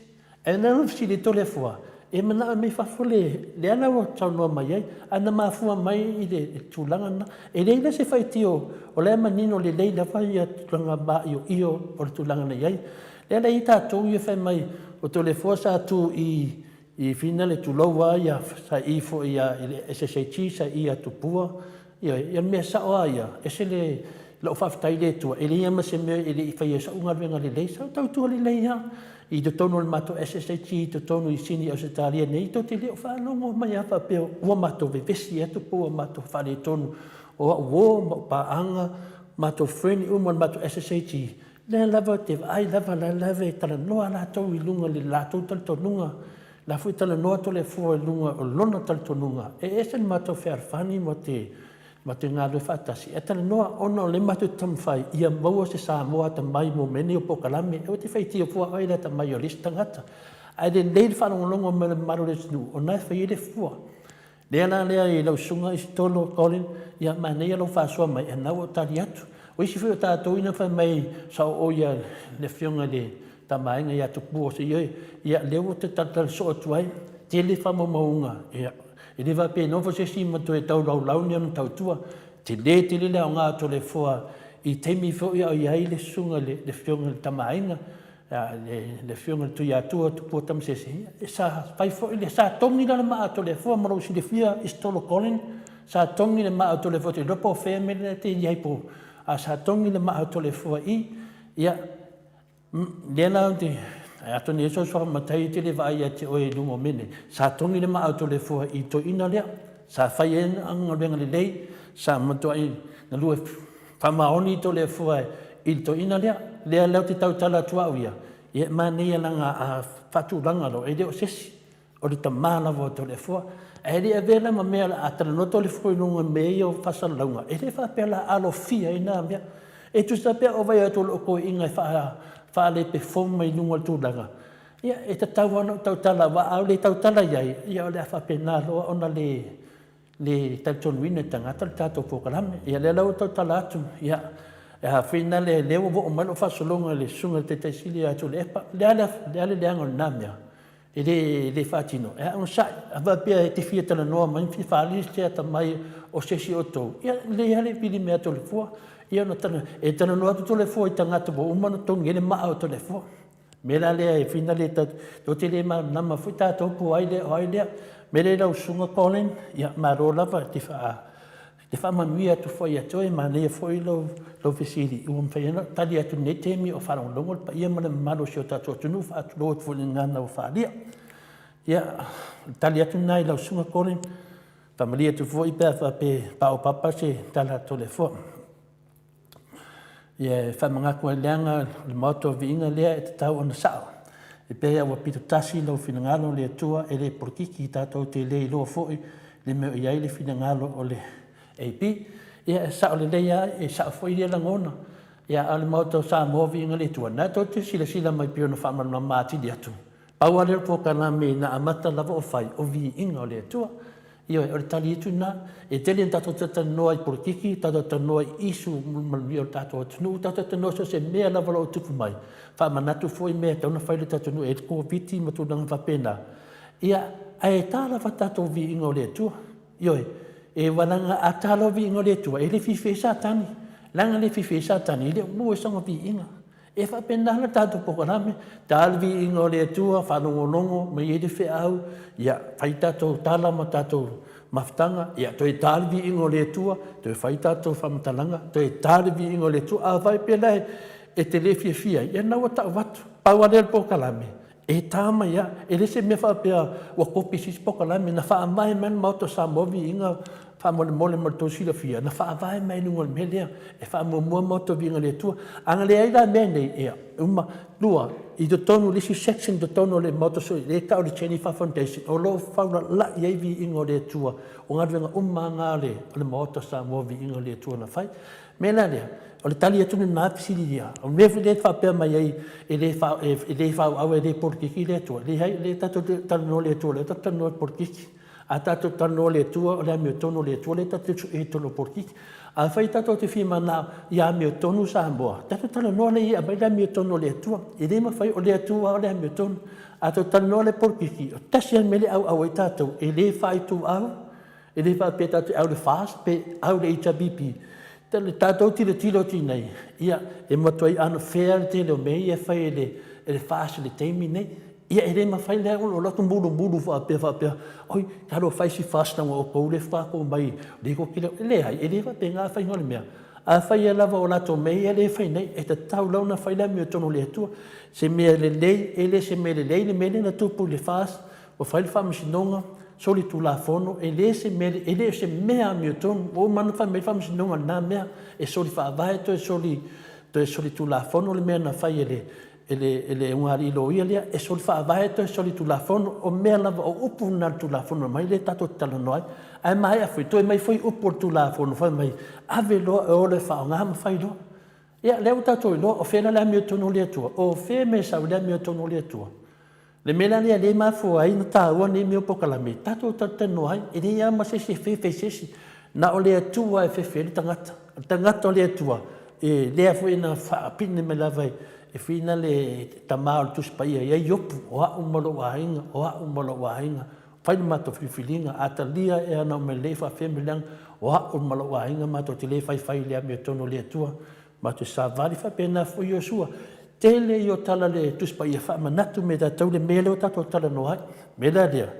Ae na ona fesili ai Toleafoa, e manao e aumai fafo le… lea la ua saunoa mai ai, ae na mafua mai i le tulaga lena. E leai la se faitio, o la e manino lelei lava tulaga maioio o le tulaga na i ai. Lea la e i ai tatou ia fai mai o Toleafoa sa tu i i finale tulou lava ia, sa i foi i le SSIG, sa i ia Tupua, ioe. Ia o le mea sao lava ia, e ese lou faafetai i le Atua, e leai lava ma se mea e le i faia i sau galuega lelei, sa ou tautua lelei lava i totonu o le matou SSIG i totonu i Sini Ausetalia nei, tou te le o faalogo mai lava faapea ua matou vevesi atu po ua matou faaletonu. O au uo ma au paaga, matou friend uma o le matou SSIG, lea lava ou te vaai lava, o la e lava e talanoa latou i luga o le latou talitonuga, o la e foi e talanoa Toleafoa i luga o lona talitonuga. E ese le matou fealofani ma te galulue faatasi, ae talanoa ona o lea matou te taumafai ia maua se Samoa atamai mo mea nei o polokalame. Aua te faitio fua oe i le atamai o le isi tagata, ae lelei le faalogologo mai o le mamalu o le atunuu o lena e fai ai le fua. Lea la lea i lau Susuga Isitolo Colin, ia manaia lou faasoa mai, a o lena ua ou tali atu. O isi foi o tatou ina fai mai sa oo ia le Afioga i le Tama a Aiga ia Tupua, ioe, ia lea ua toe talatala soo atu ai, tele faamaumauga, ia, e le faapea e nofo se isi ma toe tau laulau ni ana tautua. Tele tele le aoga o Toleafoa i taimi foi a o i ai le Susuga i le Afioga i le Tama a Aiga, le Afioga i le Tuiatua Tupua Tamasese, sa fai foi le, sa togi la le maa a Toleafoa mo lou silafia Isitolo Colin, sa togi le maa a Toleafoa, ou te le iloa po o fea le mea lena e te i ai po o, ae sa togi le maa a Toleafoa i i. Ia, lea la ou te, atonu e i ai sou suafa matai e te le vaai ia te oe i luga o mea nei, sa togi le maa a Toleafoa i le toeaina lea, sa fai ai ana galuega lelei, sa matuai galue Faamaoni Toleafoa i le toeaina lea. Lea la ou te tautala atu au ia, ia e manaia leaga a faatulaga loa, e le o se isi, o le tama lava o Toleafoa. Ae le avea la ma mea o le a talanoa Toleafoa i luga o mea ia o faasalalauga, e le faapea o le a alofia ai na mea. E tusa pe a ou vaai atu o lou toeaina e faale-perform mai luga o le tulaga, ia e tatau lava ona ou tautala, aua a ou le tautala i ai, ia o le a faapena loa ona le le talitonuina e tagata le tatou polokalame. Ia lea la ua tautala atu, ia, afai la lea ua oo mai lau faasologa i le Susuga i le Taitai Sili ia Tuilaepa, o le a le leaga o lena mea? E le faatino, ae onosai. A faapea e te fia talanoa mai ma fia faaali se atamai o se isi o outou, ia e lelei lava le vili mai ia Toleafoa, ia ona talanoa. E talanoa atu Toleafoa i tagata ua uma ona togi ai le maa o Toleafoa. O le mea la lea e finagalo tou te le malamalama foi tatou po o ai lea o ai lea. O le mea lea lau Susuga Colin, ia malo lava e te faamanuia atu foi ia te oe, manaia foi lou fesili ua mafai ona ou tali atu i lenei taimi o faalogologo le paia ma le mamalu o si o tatou atunuu. E faatulou atu foi i le gagana ua faaalia. Ia, o le tali atu lena i lau Susuga Colin, e faamalie atu foi pe a faapea e paopapa se tala a Toleafoa. Ia e faamanatu ai leaga o le Maota o Viiga lea e tatau ona sao. E pei lava ua pitotasi lou finagalo le Atua e le polokiki tatou te le iloa foi le mea o i ai le finagalo o le AP. Ia e sao lelei lava, e sao foi ia lagona. Ia a o le Maota o Samoa Viiga i le Atua, lena tou te silasila mai pei ona faamalamalama atili atu. Pau lava lea o le polokalame na amata lava o fai, o Viiga o le Atua. Ioe, o le tali atu lena. E tele ina tatou talatalanoa i polokiki, tatou talanoa i issue mo le manuia o le tatou atunuu, tatou talanoa i so o se mea lava o lo o tupu mai, faamanatu foi mea e tatau ona fai i le tatou atunuu e i ai le Koviti ma tulaga faapena, ia, ae ta lava le tatou viiga o le Atua. Ioe. E leaga a ta loa le viiga o le Atua, e le fiafia ai Satani, leaga le fiafia ai Satani, e le o maua ai sona viiga. E faapena le tatou polokalame, ta le viiga o le Atua, faalogologo ma i ai le feau, ia fai tatou tala ma tatou mafutaga, ia toe ta le viiga o le Atua, toe fai tatou faamatalaga toe ta le viiga o le Atua. Afai pea la e te le fiafia ai, ia lena ua tau atu. Pau lava lea o le polokalame, e ta mai lava, e le o se mea faapea ua kopi e se isi polokalame. Na faavae mai lava le Maota o Samoa viiga faamolemole mo le tou silafia, na faavae mai lava i luga o le mea lea, e faamuamua le maota i le viiga o le Atua. A na leai la mea nei, ia e uma. Lua, i totonu o le isi section i totonu o le Maota lea e tau o le Tenifa Foundation, o lo o faulalai ai viiga o le Atua. O galuega uma lava na a le Maota o Samoa viiga o le Atua na fai. O le mea la lea, o le tali atu lena fesili ia. O le mea foi lea e faapea mai ai e le faaauau e le polokiki le Atua, leai o lea tatou te talanoa i le Atua o lea tatou te talanoa i le polokiki. A tatou talanoa i le Atua o le amiotonu a le Atua lea tatou te suia i totonu o le polokiki. Afai tatou te fia mananao ia amiotonu Samoa, tatou talanoa lea i ai e aumai le amiotonu a le Atua. E le mafai, o le Atua lava o le amiotonu. A tatou talanoa la i le polokiki, e tasi lava le mea lea e auau ai tatou, e le faaituau, e le faapea tatou te au i le FAST pe au i le HRPP. O le tatou tilotilo atu i inei, ia e matuai unfair le tele o mea ia e fai e le FAST i le taimi lenei. Ia e le mafai la ona ou alu atu mulumulu faapea, oi talofa e i si FAST leaga o outou lea faatoa tou omai lea tou te le o… Leai, e le faapena le faiga o le mea. Afai lava o latou mea ia lea e fai nei, e tatau lava ona fai le amiotonu a le Atua. Se mea lelei e le o se mea lelei le mea lea na tupu i le FAST ua fai le faamasinoga, solitulafono, e le o se mea amiotonu. Ua uma ona fai mai le faamasinoga i lena mea, e soli faavae toe solitulafono le mea na fai e le ulugalii loia lea, e soli faavae toe solitulafono. O mea lava, o upu na o le Tulafono aumai lea tatou te talanoa ai. Ae maea foi toe aumai foi upu o le Tulafono fai mai ave loa e o loa e faaaoga ma fai loa. Ia lea ua tatou iloa o fea la le amiotonu a le Atua? O fea le mea e sau ai le amiotonu a le Atua? Le mea la lea e mafua ai ona taua nei mea o polokalame tatou te talatalanoa ai. E leai lava ma se isi e fefe i se isi, na o le Atua lava e fefe ai le tagata. O le tagata o le Atua, lea foi na faapine mai lava e le Tama o le Tusi Paia ia Iopu, o au ma lou aiga, o au ma lou aiga, fai le matou filifiliga, a talia ea ana mea lelei e faapefea ona leaga, o au ma lou aiga matou te le faifai i le amiotonu a le Atua, matou te savavali. E faapena foi Iosefa. Tele ia o tala a le Tusi Paia e faamanatu mai ia i tatou le mea lea ua tatou talanoa ai. O le mea la lea,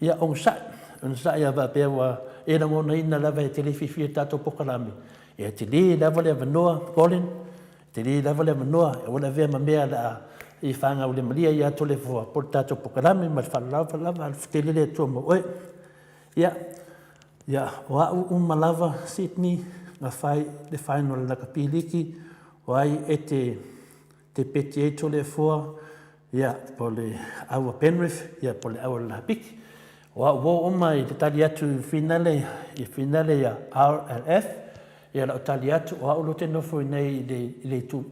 ia onosai, onosai a faapea ua e lagonaina lava e te le fiafia i le tatou polokalame, ia e tele lava le avanoa Colin, e tele lava le avanoa, aua le avea ma mea o le a e fanaulimalia ia Toleafoa po o le tatou polokalame. Ma le faaaloalo lava, alofa tele le Atua ma oe. Ia, o au uma lava Sydney na fai le final o le lakapi liki, o ai e te peti ai Toleafoa, ia po o le au a Penrith po o le au a le Lapiki. O au ua oo mai i le tali atu i finale, i finale ia RLF, ia o lau tali atu, o au ou te nofo i inei i le itu